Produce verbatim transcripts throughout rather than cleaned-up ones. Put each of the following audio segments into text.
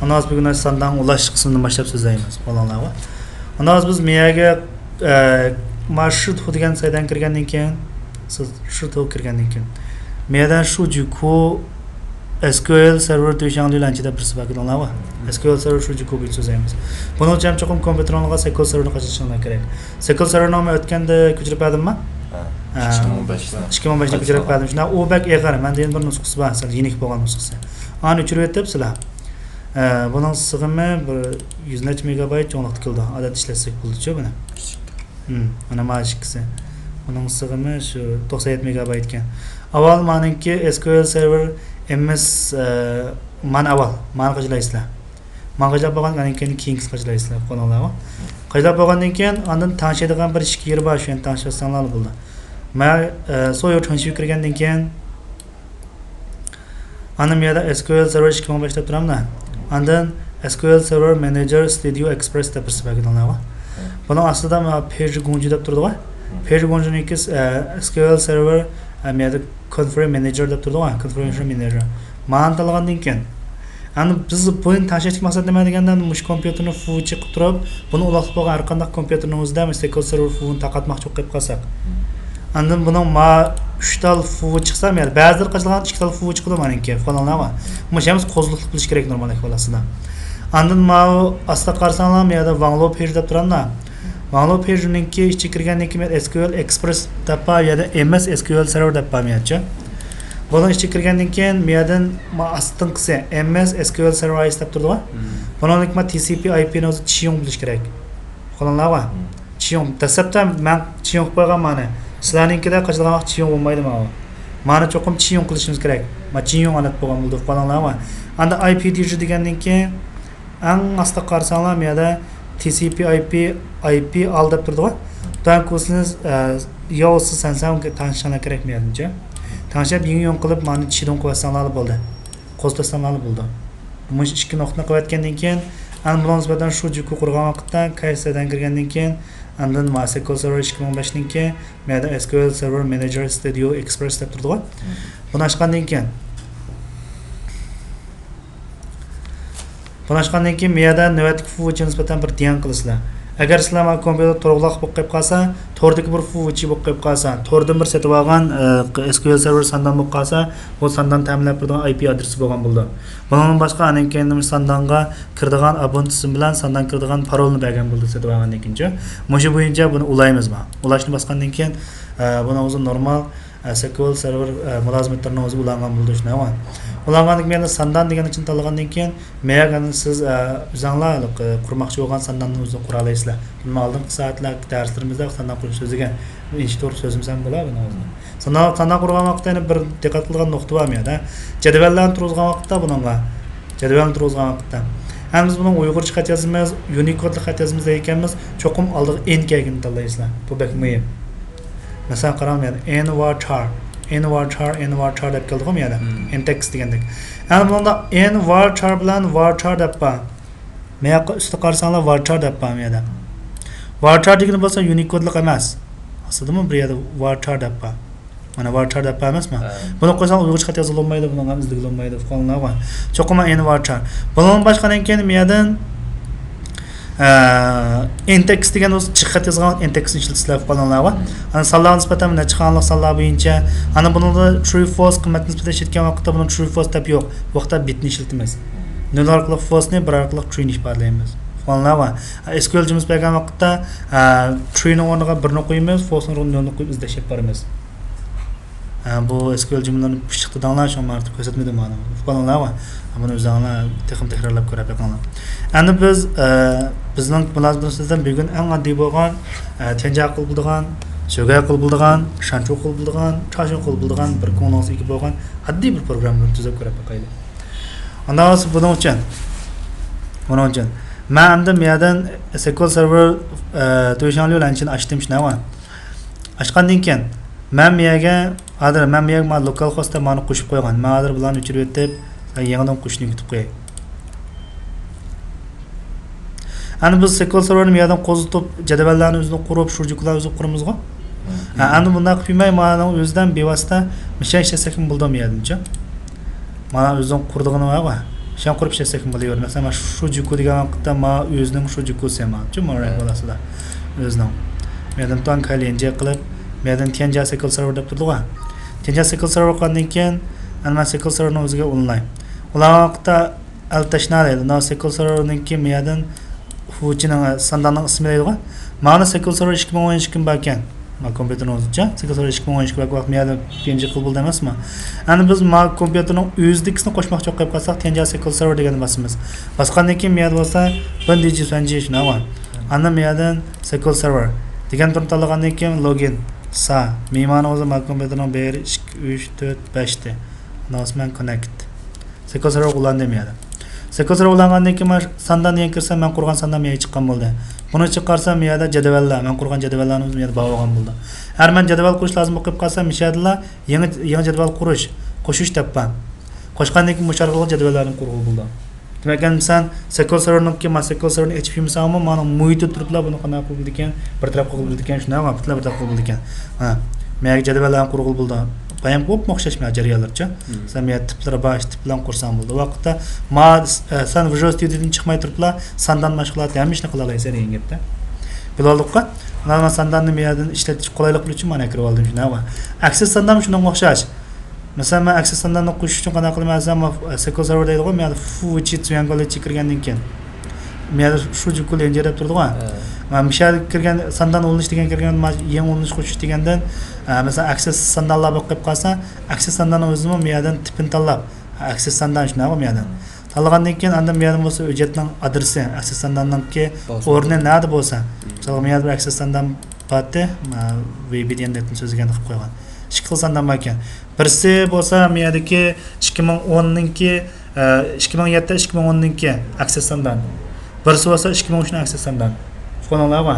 ئاندىن بۈگۈن ساندان ئۇلاش قىسمىدىن باشلاپ سۆزلەيمىز. قوللاڭلارغا. ئاندىن بىز مىيەگە، ئە، ما شىتۇ دېگەن سايدان كىرگەندىن كېيىن، سىز شىتۇ كىرگەندىن كېيىن، مىيەدە شۇجۇكۇ، ئېس كيۇ ئېل سېرۋېر دۈشەڭلۈ لەنچى دەپ بىرسى بار، كۆردۈڭلارغۇ؟ ئېس كيۇ ئېل سېرۋېر شۇجۇكۇ بويىچە سۆزلەيمىز. بۇنىڭ ئۈچۈن چوقۇم كومپيۇتېرىڭلارغا سېكۇئېل سېرۋېرنى قاچىلىشىڭلار كېرەك. سېكۇئېل سېرۋېرنى مەن ئۆتكەندە كۆچۈرۈپ بەردىممۇ؟ ھە. ئىككى مىڭ ئون بەشتە. ئىككى مىڭ ئون بەشتە كۆچۈرۈپ بەردىم. شۇنداق، ئۇ بەك ئېغىر. مەندە يەنە بىر نۇسخىسى بار، سەل يېنىك بولغان نۇسخىسى. ئانى ئۆچۈرۈۋېتىپ سىلەر. ئە، بۇنىڭ سىغىمى بىر يۈز نەچچە مېگابايت چوڭلۇقتا كېلىدۇ. ئادەتتە ئىشلەتسەك بولىدۇچۇ بۇنى. مم، مانا، مانا ئىككىسى. بۇنىڭ سىغىمى شۇ توقسان يەتتە مېگابايت ئىكەن. ئاۋۋال مانىڭكى ئېس كيۇ ئېل سېرۋېر ئېم ئېس، ئە، مانا ئاۋۋال، مانا قاچىلايسىلەر. مانا قاچىلاپ بولغاندىن كېيىن كېيىنكىسىنى قاچىلايسىلەر، قوللاڭلارغا. قاچىلاپ بولغاندىن كېيىن، ئاندىن تەڭشەيدىغان بىر ئىككى يېرى بار، شۇ يەرنى تەڭشەپ ئالساڭلارلا بولىدۇ. مانا، ئە، سويۇ تۇنشى كىرگەندىن كېيىن، ئاندىن بۇ يەردە ئېس كيۇ ئېل سېرۋېر ئىككى مىڭ بەش دەپ تۇرامدا. ئاندىن ئېس كيۇ ئېل سېرۋېر مانېجېر ستۇدىيو ئېكسپرېس دەپ بىرسى بار، كۆردۈڭلارغۇ. بۇنىڭ ئاستىدا مانا پېيجى گۇڭجى دەپ تۇرىدىغۇ. پېيجى گۇڭجىنىڭكى، ئە، ئېس كيۇ ئېل سېرۋېر، ئە، بۇ يەردە كونفىگرېشن مانېجېر دەپ تۇرىدىغۇ. كونفىگرېشن مانېجېر. مانا تاللىغاندىن كېيىن، ئەمدى بىز بۇنى تەڭشەشتىكى مەقسەت نېمە دېگەندە، مۇشۇ كومپيۇتېرنى فۇۋۇچى قىلىپ تۇرۇپ، بۇنى ئۇلاقلىق بولغان ھەر قانداق كومپيۇتېرنىڭ ئۆزىدە مۇشۇ سېكۇئېل سېرۋېر فۇۋۇنى تارقاتماقچى بولۇپ قېلىپ قالساق. ئاندىن بۇنىڭ ما ئۈچ تال فۇۋۇ چىقسا، يەنى بەزىلىرى قاچىلىغان ئىككى تال فۇۋۇ چىقىدۇ مانىڭكى، قوللاڭلارغا. مۇشۇ ھەممىسى قوزۇقلۇق بولۇشى كېرەك نورمال ئەھۋال ئاستىدا. ئاندىن ماۋۇ ئاستىغا قارىساڭلار، بۇ يەردە ۋاڭلو پېيجى دەپ تۇرامدا. ۋاڭلو پېيجىنىڭكى ئىچىگە كىرگەندىن كېيىن ئېس كيۇ ئېل ئېكسپرېس دەپ بار، يەنى ئېم ئېس ئېس كيۇ ئېل سېرۋېر دەپ بار مېنىڭچە. بۇنىڭ ئىچىگە كىرگەندىن كېيىن، مۇ يەردىن ما ئاستىنقىسى ئېم ئېس ئېس كيۇ ئېل سېرۋېر ئايس دەپ تۇرىدىغۇ. بۇنىڭدىكى ما تى سى پى ئاي پىنى ئۆزى چىيۇڭ بولۇشى كېرەك. قوللاڭلارغا. چىيۇڭ. دەسلەپتە مەن چىيۇڭ قىلىپ قويغان مانا. سىلەرنىڭكىدە قاچىلىغان ۋاقىت چىيۇڭ بولمايدۇ ماۋۇ. مانا چوقۇم چىيۇڭ قىلىشىمىز كېرەك. ما چىيۇڭ ئادەت بولغان بولىدۇ، قوللاڭلارغا. ئاندىن ئاي پى دى جى دېگەندىن كېيىن، ئەڭ ئاستىغا قارىساڭلار، مۇ يەردە تى سى پى ئاي پى، ئاي پى ئال دەپ تۇرىدىغۇ. داڭ كۇسىنىز، ئە، ياۋسى سەنسەڭ تەڭشەڭلار كېرەك مۇ يەردىنچە. تەڭشەپ يېڭى يۇڭ قىلىپ، مانا چىدۇڭ قىلىۋەتسەڭلارلا بولدى. قوزۇتساڭلارلا بولدى. مۇشۇ ئىككى نۇقتىنى قىلىۋەتكەندىن كېيىن، ئەنە بۇنىڭغا نىسبەتەن شۇجۇكۇ قۇرغان ۋاقىتتا، كايسەدەن كىرگەندىن كېيىن، ئاندىن ما سېكۇئېل سېرۋېر ئىككى مىڭ بەشنىڭكى، مۇ يەردە ئېس كيۇ ئېل سېرۋېر مانېجېر ستۇدىيو ئېكسپرېس دەپ تۇرىدىغۇ. بۇنى ئاچقاندىن كېيىن، بۇنى ئاچقاندىن كېيىن، مۇ يەردە نۆۋەتتىكى فۇۋۇچىغا نىسبەتەن بىر دېڭ قىلىسىلەر. ئەگەر سىلەر مانا كومپيۇتېر تورغا ئۇلاقلىق بولۇپ قېلىپ قالسا، توردىكى بىر فۇۋۇچى بولۇپ قېلىپ قالسا، توردىن بىر سېتىۋالغان، ئە، ئېس كيۇ ئېل سېرۋېر ساندان بولۇپ قالسا، بۇ ساندان تەمىنلەپ بېرىدىغان ئاي پى ئادرېسى بولغان بولىدۇ. بۇنىڭدىن باشقا، ئاندىن كېيىن ساندانغا كىرىدىغان ئابونېنت ئىسمى بىلەن ساندانغا كىرىدىغان پارولنى بەرگەن بولىدۇ سېتىۋالغاندىن كېيىنچۇ. مۇشۇ بويىچە بۇنى ئۇلايمىز ما. ئۇلاشنى باسقاندىن كېيىن، ئە، بۇنىڭ ئۆزى نورمال، ئە، سېكۇئېل سېرۋېر، ئە، مۇلازىمەتلىرىنىڭ ئۆزى ئۇلانغان بولىدۇ، شۇنداقمۇ؟ ئۇلانغاندىن كېيىن ساندان دېگەننى ئىچىنى تاللىغاندىن كېيىن، مەيەگەن سىز، ئە، ئۆزۈڭلار، ئە، قۇرماقچى بولغان سانداننى ئۆزىڭىز قۇرالايسىلەر. بۇنى ئالدىنقى سائەتلەردىكى دەرسلىرىمىزدە ساندان قۇرۇش سۆزلىگەن، ئىنچە توغرا سۆزلىمىسەم بولار بۇنىڭ ئۆزىنى. ساندان، ساندان قۇرغان ۋاقىتتا يەنە بىر دىققەت قىلىدىغان نۇقتا بار مۇ يەردە. جەدۋەللەرنى تۇرغۇزغان ۋاقىتتا بۇنىڭغا. جەدۋەلنى تۇرغۇزغان ۋاقىتتا. ھەم بىز بۇنىڭ ئۇيغۇرچە خەت يازىمىز، يۇنىكودلۇق خەت يازىمىز دەيدىكەنمىز، چوقۇم ئالدىغا ئېن كەلگىنىنى تاللايسىلەر. بۇ بەك مۇھىم. مەسىلەن، قاراڭ، يەنى ئېن ۋارچار، ئېن ۋارچار، ئېن ۋارچار دەپ كەلدىغۇ يەنە. مم. ئېن تېكىست دېگەندەك. ئەنە بۇنىڭدا ئېن ۋارچار بىلەن ۋارچار دەپ بار. ماياققا ئۈستىدە قارىساڭلار، ۋارچار دەپ بار مۇ يەردە. ۋارچار دېگىنى بولسا يۇنىكودلۇق ئەمەس. ئاستىدىمۇ بىر يەردە ۋارچار دەپ بار. مانا ۋارچار دەپ بار ئەمەسمۇ؟ ھە. بۇنى قويساڭ ئۇيغۇرچە خەت يازغىلى بولمايدۇ، بۇنىڭغا ھەم ئىزدىگىلى بولمايدۇ. قوللاڭلارغا. چوقۇم ئېن ۋارچار. بۇنىڭدىن باشقا ئاندىن كېيىن مۇ يەردىن، ئە، ئېن تېكىست دېگەن بولسا جىق خەت يازغان ۋاقىت ئېن تېكىستنى ئىشلىتىسىلەر، قوللاڭلارغا. ئاندىن سانلارغا نىسبەتەن نەچچە خانىلىق سانلار بويىچە. ئاندىن بۇنىڭدا ترۇ فالس قىممەتكە نىسبەتەن ئىشلەتكەن ۋاقىتتا بۇنىڭ ترۇ فالس دەپ يوق. بۇ ۋاقىتتا بىتنى ئىشلىتىمىز. نۆل ئارقىلىق فالسنى، بىر ئارقىلىق ترۇنى ئىپادىلەيمىز. قوللاڭلارغا. ئېس كيۇ ئېل جۈملىسى بەرگەن ۋاقىتتا، ئە، ترۇنىڭ ئورنىغا بىرنى قويىمىز، فالسنىڭ ئورنىغا نۆلنى قويۇپ ئىزدەش ئېلىپ بارىمىز. ئە، بۇ ئېس كيۇ ئېل جۈملىلىرىنى پىششىق دېدىڭلار، شۇڭا ماڭا كۆرسەتمىدىم مانا. ئۇققانلارغا. بۇنى ئۆزۈڭلار تېخىمۇ تەكرارلاپ كۆرۈپ بېقىڭلار. ئەمدى بىز، ئە، بىزنىڭ مۇلازىمىتىمىزدىن بۈگۈن ئەڭ ئاددىي بولغان، ئە، تيەنجياۋ قىلىپ بولىدىغان، سۆگەي قىلىپ بولىدىغان، شانچۇ قىلىپ بولىدىغان، چاچۇ قىلىپ بولىدىغان بىر كوڭلىڭىزغا ئىگە بولغان ئاددىي بىر پروگراممىنى تۈزۈپ كۆرۈپ بېقايلى. ئاندىن بۇنىڭ ئۈچۈن، بۇنىڭ ئۈچۈن مەن ئەمدى مۇ يەردىن سېكۇئېل سېرۋېر، ئە، دۈشەنليۇ لەنچىنى ئاچتىم، شۇنداقمۇ؟ ئاچقاندىن كېيىن، مەن مۇ يەرگە، ھازىر مەن مۇ يەرگە مانا لوكال خوست دەپ مانا قوشۇپ قويغان. مەن ھازىر بۇلارنى ئۆچۈرۈۋېتىپ، يېڭىدىن قوشۇشنى ئۆگىتىپ قوياي. ئەنە بىز سېكۇئېل سېرۋېرنى مۇ يەردىن قوزۇتۇپ، جەدۋەللەرنى ئۆزىدىن قۇرۇپ، شۇجۇكۇلارنى ئۆزىدىن قۇرىمىزغۇ؟ ھە، ئەنە بۇنداق قىلماي، مانىڭ ئۆزىدىن بىۋاسىتە مىشەن ئىشلەتسەكمۇ بولىدۇ مۇ يەردىنچۇ؟ مانا ئۆزىنىڭ قۇرىدىغىنى بارغۇ. شياڭقۇرۇپ ئىشلەتسەكمۇ بولۇۋېرىدۇ. مەسىلەن، مانا شۇجۇكۇ دېگەن ۋاقىتتا ما ئۆزىنىڭ شۇجۇكۇسى ما، چۈ ما رەڭ بالاسىدا ئۆزىنىڭ. مەيدىن تۇڭكاي ليەنجيې قىلىپ، مەيدىن تيەنجيا سېكىل سېرۋېر دەپ تۇرىدىغۇ. تيەنجيا سېكىل سېرۋېر قىلغاندىن كېيىن، ئەنە مەن سېكىل سېرۋېرنىڭ ئۆزىگە ئونلاين. ئۇلارغان ۋاقىتتا ئەل تەشنا دەيدۇ. مانا سېكىل سېرۋېرنىڭكى مەيدىن فۇچىنىڭ سانداننىڭ ئىسمى دەيدىغۇ. مانا سېكىل سېرۋېر ئىككى مىڭ ئون ئىككى باركەن. ما كومپيۇتېرنىڭ ئۆزىچە سېكىل سېرۋېر ئىككى مىڭ ئون ئىككى باركەن، ۋاقىت مەيدىن پى ئېن جى قىل بولدى ئەمەسمۇ؟ ئەنە بىز ما كومپيۇتېرنىڭ ئۆزىدىكىسىنى قوشماقچى بولۇپ قېلىپ قالساق، تيەنجيا سېكىل سېرۋېر دېگەننى باسىمىز. باسقاندىن كېيىن مەيدە بولسا، بىن دىجى سۈەنجى شۇنداقمۇ؟ ئاندىن مەيدىن سېكىل سېرۋېر دېگەن تۈرنى تاللىغاندىن كېيىن لوگىن سا مېيمانىڭىزنى ما كومپيۇتېرنىڭ بىر، ئىككى، ئۈچ، تۆت، بەشتى. ئاندىن مەن كوننېكت. سېكىل سېرۋېر ئۇلاندىم يەنە. سېكىل سېرۋېر ئۇلانغاندىن كېيىن مانا ساندان دېگەن كىرسەم، مەن قۇرغان ساندان مېيە چىققان بولدى. بۇنى چىقارسام، مېيەدە جەدۋەللەر، مەن قۇرغان جەدۋەللەرنى ئۆزۈم يەنە باغلىغان بولدى. ھەر مەن جەدۋەل قۇرۇش لازىم بولۇپ قالسا، مىشەدىلا يېڭى، يېڭى جەدۋەل قۇرۇش، قوشۇش دەپ بار. قوشقاندىن كېيىن مۇشۇ ئارقىلىق جەدۋەللەرنى قۇرغىلى بولىدۇ. دېمەك، ئەمدى سەن سېكىل سېرۋېرنىڭكى، ما سېكىل سېرۋېرنى ئېچىپ يۈرمىسەڭمۇ، مانا مۇھىتتا تۇرۇپلا بۇنى قانداق قىلغىلى بولىدىكەن، بىر تەرەپ قىلغىلى بولىدىكەن، شۇنداقمۇ؟ پۈتۈنلەي بىر تەرەپ قىلغىلى بولىدىكەن. ھە. مەيەگە جەدۋەللەرنى قۇرغىلى بولىدۇ. بايام بولۇپمۇ ئوخشاش مەن جەريانلارچە. مم. سەن مەيە تىپلىرى بار، تىپ بىلەن قۇرساڭ بولىدۇ. ۋاقىتتا ما، ئە، سەن ۋىژۇئال ستۇدىيودىن چىقماي تۇرۇپلا ساندان مەشغۇلاتى ھەممە ئىشنى قىلالايسەن دېگەن گەپتە. بىلىۋالدۇققۇ. مانا سانداننى مەيەدىن ئىشلىتىش قولايلىقى ئۈچۈن مانا كىرىۋالدىم شۇنداقمۇ؟ ئەكسېس ساندان شۇنىڭغا ئوخشاش. مەسىلەن، مەن ئەكسېس سانداننى قوشۇش ئۈچۈن قانداق قىلىمەن دېسەم، ما، سېكىل سېرۋېر دەيدىغۇ، مەن فۇچى تسۈيەنگولىچى كىرگەندىن كېيىن. مەن شۇجۇكۇ ليەنجيې دەپ تۇرىدىغۇ. ھە. مەن مۇشۇ يەرگە كىرگەن ساندان ئۇلىنىش دېگەن كىرگەن، ما، يېڭى ئۇلىنىش قوشۇش دېگەندىن، ئە، مەسىلەن، ئەكسېس ساندانلار بولۇپ قېلىپ قالسا، ئەكسېس سانداننىڭ ئۆزىمۇ مۇ يەردىن تىپىنى تاللاپ، ئەكسېس ساندان شۇنداقمۇ مۇ يەردىن. تاللىغاندىن كېيىن ئاندىن مۇ يەردىن بولسا ھۆججەتنىڭ ئادرېسى، ئەكسېس سانداننىڭكى ئورنى نەدە بولسا. مىسالغا، مۇ يەردە بىر ئەكسېس ساندان بارتى، ما، ۋى بى دېگەن نەتنى سۆزلىگەندە قىلىپ قويغان. ئىككى خىل ساندان باركەن. بىرسى بولسا مۇ يەردىكى ئىككى مىڭ ئوننىڭكى، ئە، ئىككى مىڭ يەتتە، ئىككى مىڭ ئوننىڭكى ئەكسېس ساندان. بىرسى بولسا ئىككى مىڭ ئۈچنىڭ ئەكسېس ساندان. ئۇققانلارغۇ؟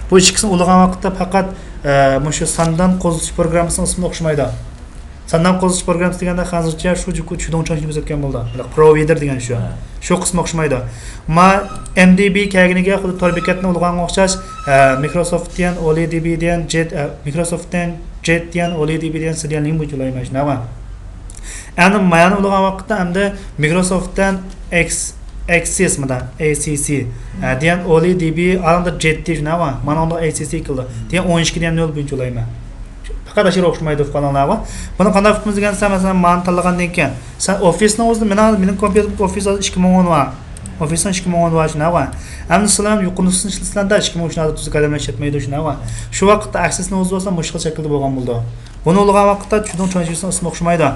بۇ ئىككىسىنى ئۇلىغان ۋاقىتتا پەقەت، ئە، مۇشۇ ساندان قوزغىتىش پروگراممىسىنىڭ ئىسمى ئوخشىمايدۇ. ساندان قوزغىتىش پروگراممىسى دېگەندە، خەنزۇچە شۇجۇكۇ چۈدوڭچۇەنشىنى كۆرسەتكەن بولدى. بىراق پروۋايدېر دېگەن شۇ. ھە. شۇ قىسمى ئوخشىمايدۇ. ما، ئېم دى بى كەلگىنىگە خۇددى تور بېكەتنى ئۇلىغانغا ئوخشاش، ھە، مىكروسوفت دېگەن، ئولى دى بى دېگەن، جېت، ھە، مىكروسوفت دېگەن، جېت دېگەن، ئولى دى بى دېگەن، سى دېگەن لىڭ بويىچە ئۇلايمەن شۇنداقمۇ؟ ئەمدى مايانى ئۇلىغان ۋاقىتتا ئەمدى مىكروسوفت دېگەن ئېكس-، ئەكسىس مۇدا، ئەي سى سى، ھە، دېگەن ئولى دى بى، ئاندا جېت دېگەن شۇنداقمۇ؟ مانا ئۇندا ئەي سى سى كېلىدۇ. دېگەن ئون ئىككى دېگەن نۆل بويىچە ئۇلايمەن. پەقەت ئاشۇ ئوخشىمايدۇ، ئۇققانلارغۇ. بۇنى قانداق ئۇقىمىز دېگەن دېسەڭ، مەسىلەن، مانا تاللىغاندىن كېيىن، سەن ئوفىسنىڭ ئۆزىدە، مېنىڭ، مېنىڭ كومپيۇتېرىمدا ئوفىس ھازىر ئىككى مىڭ ئون بار. ئوفىسنىڭ ئىككى مىڭ ئون بار شۇنداقمۇ؟ ئەمدى سىلەر ھەم يۇقىرى نۇسخىسىنى ئىشلىتىسىلەر-دە، ئىككى مىڭ ئۈچنى ھازىر تۈزۈك ئادەملەر ئىشلەتمەيدۇ شۇنداقمۇ؟ شۇ ۋاقىتتا ئەكسېسنىڭ ئۆزى بولسا مۇشۇ خىل شەكىلدە بولغان بولىدۇ. بۇنى ئۇلىغان ۋاقىتتا چۈدوڭچۈەنشىنىڭ ئىسمى ئوخشىمايدۇ.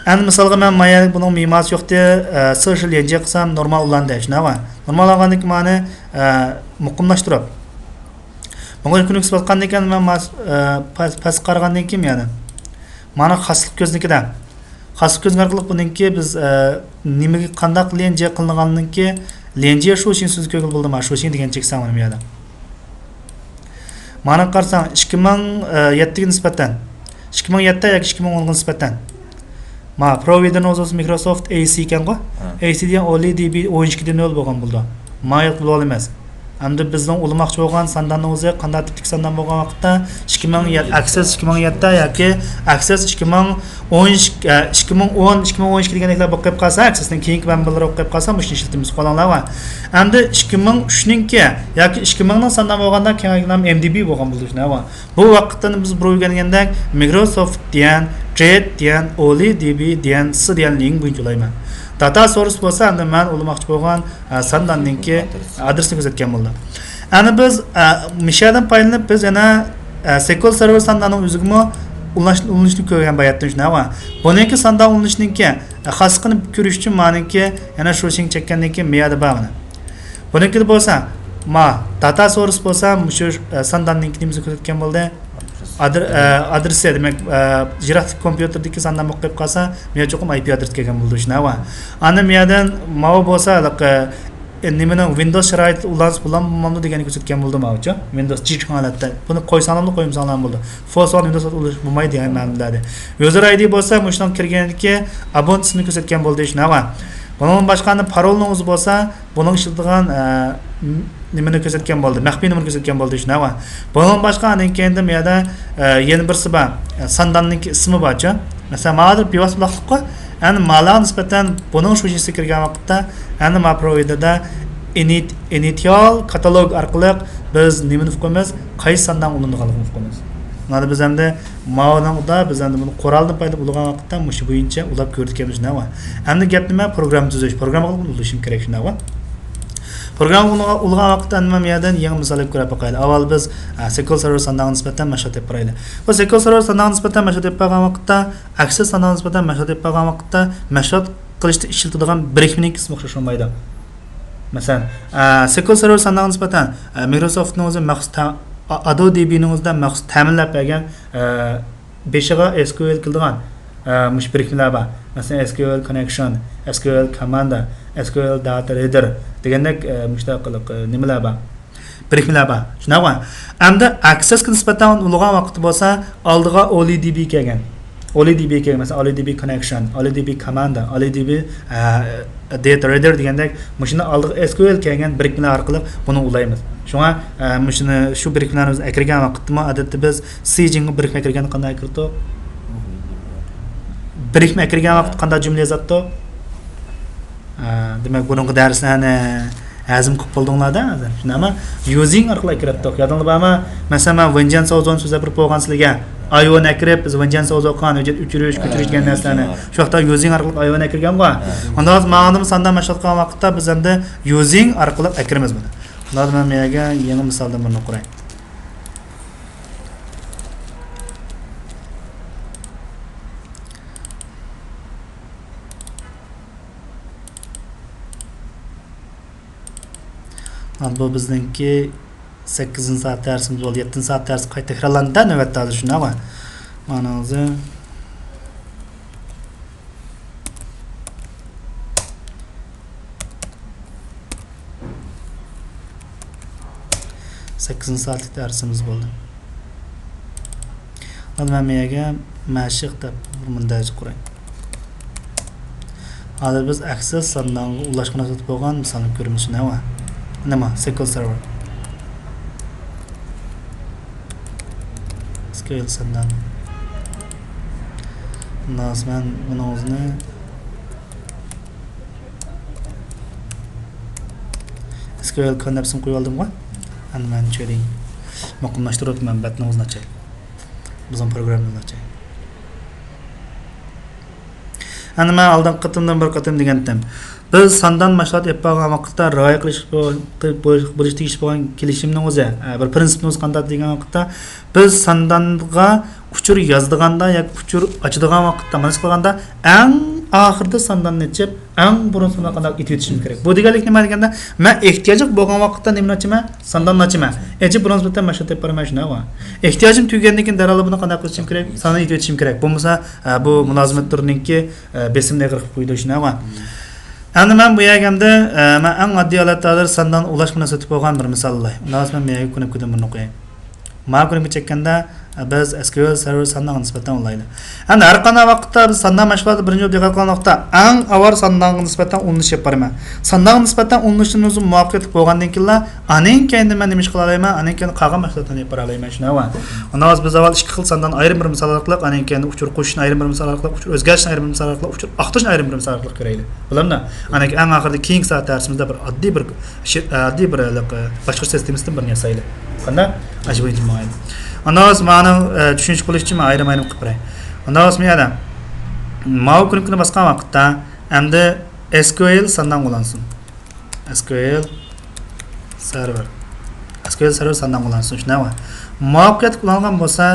ئەمدى مىسالغا مەن مايا بۇنىڭ مىماسى يوقتى، ئە، سىشى ليەنجيې قىلسام نورمال ئۇلاندى شۇنداقمۇ؟ نورمال ئالغاندىن كېيىن مانى، ئە، مۇقىملاشتۇرۇپ. بۇنىڭغا كۆنۈكسە باسقاندىن كېيىن مەن ماس-، ئە، پەس-، پەس قارىغاندىن كېيىن يەنە مانا خاسلىق كۆزنىكىدە. خاسلىق كۆزنىكى ئارقىلىق بۇنىڭكى بىز، ئە، نېمىگە قانداق ليەنجيې قىلىنغانلىقىنىڭكى ليەنجيې شۇشىڭ سۆزى كۆرگىلى بولىدۇ، ما شۇشىڭ دېگەن چېكىسەڭ مانا بۇ يەردە. مانا قارىساڭ، ئىككى مىڭ يەتتىگە نىسبەتەن، ئىككى مىڭ يەتتە ياكى ئىككى مىڭ ئونغا نىسبەتەن، ما، پروۋايدېرنىڭ ئۆزى مىكروسوفت ئەي سى ئىكەنغۇ. ھە. ئەي سى دېگەن ئولى دى بى ئون ئىككى دە نۆل بولغان بولىدۇ. ما ياق بولۇۋالىمىز. ئەمدى بىزنىڭ ئۇلىماقچى بولغان سانداننىڭ ئۆزى قانداق تىپتىكى ساندان بولغان ۋاقىتتا، ئىككى مىڭ يەتتە، ئەكسېس ئىككى مىڭ يەتتە ياكى ئەكسېس ئىككى مىڭ ئون ئىككى، ئە، ئىككى مىڭ ئون، ئىككى مىڭ ئون ئىككى دېگەندەكلەر بولۇپ قېلىپ قالسا، ئەكسېسنىڭ كېيىنكى مەنبەلىرى بولۇپ قېلىپ قالسا، مۇشۇنى ئىشلىتىمىز، قوللاڭلارغۇ. ئەمدى ئىككى مىڭ ئۈچنىڭكى ياكى ئىككى مىڭنىڭ ساندان بولغاندا كېيىنكى نام ئېم دى بى بولغان بولىدۇ شۇنداقمۇ؟ بۇ ۋاقىتتا بىز بۇرۇن ئۆگەنگەندەك مىكروسوفت دېگەن، جېت دېگەن، ئولى دى بى دېگەن، سى دېگەن لىڭ بويىچە ئۇلايمەن. داتا سورس بولسا ئەمدى مەن ئۇلىماقچى بولغان، ئە، سانداننىڭكى ئادرېسىنى كۆرسەتكەن بولدى. ئەنە بىز، ئە، مىشەدىن پايدىلىنىپ بىز يەنە، ئە، سېكۇل سېرۋېر سانداننىڭ ئۆزىگىمۇ ئۇلىنىش-، ئۇلىنىشنى كۆرگەن باياتتىن شۇنداقمۇ؟ بۇنىڭكى ساندان ئۇلىنىشنىڭكى، ئە، خاسلىقىنى كۆرۈش ئۈچۈن مانىڭكى يەنە شۇشىڭ چەككەندىن كېيىن مىيەدە بار مانا. بۇنىڭكىدە بولسا، ما، داتا سورس بولسا مۇشۇ، ئە، سانداننىڭكى نېمىسىنى كۆرسەتكەن بولدى؟ ئادر-، ئە، ئادرېسى، دېمەك، ئە، يىراق كومپيۇتېردىكى ساندان بولۇپ قېلىپ قالسا، مەن چوقۇم ئاي پى ئادرېس كەلگەن بولىدۇ شۇنداقمۇ؟ ئاندىن مۇيەردىن ماۋۇ بولسا، ھېلىقى، ئە، نېمىنىڭ ۋىندوز شارائىتىدا ئۇلانسا بولامدۇ بولمامدۇ دېگەننى كۆرسەتكەن بولىدۇ ماۋۇچۇ. ۋىندوز جىچىڭ ھالەتتە. بۇنى قويساڭلارمۇ قويمىساڭلارمۇ بولىدۇ. فورس ۋان ۋىندوز ئۇلىنىش بولمايدۇ دېگەن مەنىدە. يۇزېر ئاي دى بولسا مۇشۇنىڭ كىرگەندىكى ئابونېنت ئىسمىنى كۆرسەتكەن بولدى شۇنداقمۇ؟ بۇنىڭدىن باشقا ئاندىن پارولنىڭ ئۆزى بولسا، بۇنىڭ ئىشلىتىدىغان، ئە، نېمىنى كۆرسەتكەن بولدى، مەخپىي نومۇرنى كۆرسەتكەن بولدى شۇنداقمۇ؟ بۇنىڭدىن باشقا ئاندىن كېيىن بۇ يەردە، ئە، يەنە بىرسى بار، ئە، سانداننىڭكى ئىسمى بارچۇ. مەسىلەن، مانا ھازىر بىۋاسىتە بۇلاقلىققۇ، ئەمدى ماۋۇلارغا نىسبەتەن بۇنىڭ شۇجىسىغا كىرگەن ۋاقىتتا، ئەمدى ماۋۇ پروۋايدېردا ئىنىت-، ئىنىتىال كاتالوگ ئارقىلىق بىز نېمىنى ئۇقىمىز؟ قايسى ساندانغا ئۇلىنىدىغانلىقىنى ئۇقىمىز. مانا بىز ئەمدى ماۋۇنىڭدا بىز ئەمدى بۇنى قورالدىن پايدىلىنىپ ئۇلىغان ۋاقىتتا مۇشۇ بويىچە ئۇلاپ كۆرىدىكەنمىز، شۇنداقمۇ؟ ئەمدى گەپ نېمە؟ پروگرامما تۈزۈش. پروگرامما قىلىپ ئۇلىشىم كېرەك، شۇنداقمۇ؟ پروگرامما ئۇلىغان ۋاقىتتا ئەمدى مەن بۇ يەردىن يېڭى مىسال ئېلىپ كۆرۈپ باقايلى. ئاۋۋال بىز، ئە، سىكۋېل سېرۋېر ساندانغا نىسبەتەن مەشغۇلات ئېلىپ بارايلى. بۇ سىكۋېل سېرۋېر ساندانغا نىسبەتەن مەشغۇلات ئېلىپ بارغان ۋاقىتتا، ئەكسېس ساندانغا نىسبەتەن مەشغۇلات ئېلىپ بارغان ۋاقىتتا مەشغۇلات قىلىشتا ئىشلىتىدىغان بىرىكمىنىڭ ئىسمى ئوخشاش بولمايدۇ. مەسىلەن، ئە، سىكۋېل سېرۋېر ساندانغا نىسبەتەن، ئە، مىكروسوفتنىڭ ئۆزى مەخسۇس تە-، ئا-، ئادو دى بىنىڭ ئۆزىدە مەخسۇس تەمىنلەپ بەرگەن، ئە، بېشىغا ئېس كيۇ ئېل كېلىدىغان، ئە، مۇشۇ بىرىكمىلەر بار. مەسىلەن، ئېس كيۇ ئېل كوننېكشن، ئېس كيۇ ئېل كوماندا، ئېس كيۇ ئېل داتا رىدەر دېگەندەك، ئە، مۇشۇنداق قىلىق، ئە، نېمىلەر بار. بىرىكمىلەر بار. شۇنداقمۇ؟ ئەمدى ئەكسېسكە نىسبەتەن ئۇلىغان ۋاقىتتا بولسا، ئالدىغا ئولى دى بى كەلگەن. ئولى دى بى كەلگەن، مەسىلەن، ئولى دى بى كوننېكشن، ئولى دى بى كوماندا، ئولى دى بى، ئە، داتا رىدەر دېگەندەك، مۇشۇنى ئالدىغا ئېس كيۇ ئېل كەلگەن بىرىكمىلەر ئارقىلىق بۇنى ئۇلايمىز. شۇڭا، ئە، مۇشۇنى، شۇ بىرىكمىلەرنى بىز ئەكىرگەن ۋاقىتتىمۇ، ئادەتتە بىز سىجىنغا بىرىكمە ئەكىرگەندە قانداق ئەكىرىدۇق؟ بىرىكمە ئەكىرگەن ۋاقىتتا قانداق جۈملە يازاتتۇق؟ ئە، دېمەك، بۇرۇنقى دەرسلەرنى ھەزىم قىلىپ بولدۇڭلار-دە ھازىر. شۇنداقمۇ؟ يۇزىڭ ئارقىلىق ئەكىرەتتۇق. يادىڭلار بارمۇ؟ مەسىلەن، مەن ۋېنجيەنس ئوزون سۆزلەپ بېرىپ بولغان سىلەرگە. ئايۋون ئەكىرىپ، بىز ۋېنجيەنس ئوزون، ھۆججەت ئۆچۈرۈش، كۆچۈرۈش دېگەن نەرسىلەرنى. شۇ ۋاقىتتا يۇزىڭ ئارقىلىق ئايۋون ئەكىرگەنغۇ. ئۇنداق بولسا ماڭا نېمە ساندان مەشغۇلات قىلغان ۋاقىتتا بىز ئەمدى يۇزىڭ ئارقىلىق ئەكىرىمىز بۇنى. ئۇنداق بولسا مەن بۇ يەرگە يېڭى مىسالدىن بىرنى قۇراي. مانا بۇ بىزنىڭكى سەككىزىنچى سائەت دەرسىمىز بولدى. يەتتىنچى سائەت دەرسى قايتا تەكرارلاندى-دە نۆۋەتتە ھازىر، شۇنداقمۇ؟ مانا ھازىر سەككىزىنچى سائەتلىك دەرسىمىز بولدى. مانا مەن بۇ يەرگە مەشىق دەپ بىر مۇندەرىجە قۇراي. ھازىر بىز ئەكسېس ساندانغا ئۇلاشقا نىسبەت بولغان مىسالنى كۆرىمىز، نەۋا؟ نېمە؟ سىكۋېل سېرۋېر. سىكۋېل ساندان. مۇنداق مەن بۇنىڭ ئۆزىنى سىكۋېل كوننېپسىنى قويۇۋالدىمغۇ. ئەمدى مەن چۈشۈرەي. مۇقىملاشتۇرۇپ مەن بەتنىڭ ئۆزىنى ئاچاي. بىزنىڭ پروگراممىنى ئاچاي. ئەمدى مەن ئالدىنقى قېتىمدىن بىر قېتىم دېگەنتىم. بىز ساندان مەشغۇلات ئېلىپ بارغان ۋاقىتتا رىئايە قىلىش، بولۇش، بولۇش تېگىشلىك بولغان كېلىشىمنىڭ ئۆزى، بىر پرىنسىپنىڭ ئۆزى قانداق دېگەن ۋاقىتتا، بىز ساندانغا ئۇچۇر يازىدىغاندا ياكى ئۇچۇر ئاچىدىغان ۋاقىتتا، مانا شۇ قىلغاندا ئەڭ ئاخىرىدا سانداننى ئېچىپ، ئەڭ بۇرۇن ساندانغا قانداق ئېتىۋېتىشىم كېرەك. بۇ دېگەنلىك نېمە دېگەندە، مەن ئېھتىياجلىق بولغان ۋاقىتتا نېمىنى ئاچىمەن؟ سانداننى ئاچىمەن. ئېچىپ بۇرۇن نىسبەتەن مەشغۇلات ئېلىپ بارىمەن، شۇنداقمۇ؟ ئېھتىياجىم تۈگىگەندىن كېيىن دەرھال بۇنى قانداق قىلىشىم كېرەك؟ سانداننى ئېتىۋېتىشىم كېرەك. بولمىسا، ئە، بۇ مۇلازىمەت تۈرىنىڭكى، ئە، بېسىمىنى ئېغىر قىلىپ قويىدۇ، شۇنداقمۇ؟ ئەمدى مەن بۇ يەرگە ئەمدى، ئە، مەن ئەڭ ئاددىي ھالەتتە ھازىر ساندان ئۇلاشقا مۇناسىۋەتلىك بولغان بىر مىسال ئالاي. ئۇنداق بولسا مەن بۇ يەرگە كۇنۇپكىدىن بىرنى قوياي. ماۋۇ كۇنۇپكا چەككەندە، بىز ئېس كيۇ ئېل سېرۋېر ساندانغا نىسبەتەن ئۇلايلى. ئەمدى ھەر قانداق ۋاقىتتا بىز ساندان مەشغۇلاتىدا بىرىنچى بولۇپ دىققەت قىلغان ۋاقىتتا ئەڭ ئاۋۋال ساندانغا نىسبەتەن ئۇلىنىش ئېلىپ بارىمەن. ساندانغا نىسبەتەن ئۇلىنىشتىن ئۆزۈم مۇۋەپپەقىيەتلىك بولغاندىن كېيىنلا، ئانىڭ كەينىدىن مەن نېمە ئىش قىلالايمەن؟ ئانىڭ كەينىدىن قالغان مەشغۇلاتلارنى ئېلىپ بارالايمەن، شۇنداقمۇ؟ ئۇنداق بولسا بىز ئاۋۋال ئىككى خىل ساندان ئايرىم بىر مىسال ئارقىلىق، ئانىڭ كېيىن ئۇچۇر قوشۇشنى ئايرىم بىر مىسال ئارقىلىق، ئۇچۇر ئۆزگەرتىشنى ئايرىم بىر مىسال ئارقىلىق، ئۇچۇر ئاختۇرۇشنى ئايرىم بىر مىسال ئارقىلىق كۆرەيلى. بولامدۇ؟ ئانىڭ كېيىن ئەڭ ئاخىرىدا كېيىنكى سائەت دەرسىمىزدە بىر ئاددىي بىر شى-، ئاددىي بىر ھېلىقى باشقۇرۇش سىستېمىسىدىن بىرنى ياسايلى. قانداق؟ ئاشۇ بويىچە ماڭايلى. ئۇنداق بولسا مانا، ئە، چۈشىنىشلىك بولۇش ئۈچۈن مەن ئايرىم-ئايرىم قىلىپ بېرەي. ئۇنداق بولسا مانا يەنە ماۋۇ كۇنۇپكىنى باسقان ۋاقىتتا ئەمدى ئېس كيۇ ئېل ساندان ئۇلانسۇن. ئېس كيۇ ئېل سېرۋېر. ئېس كيۇ ئېل سېرۋېر ساندان ئۇلانسۇن، شۇنداقمۇ؟ مۇۋەپپەقىيەتلىك ئۇلانغان بولسا،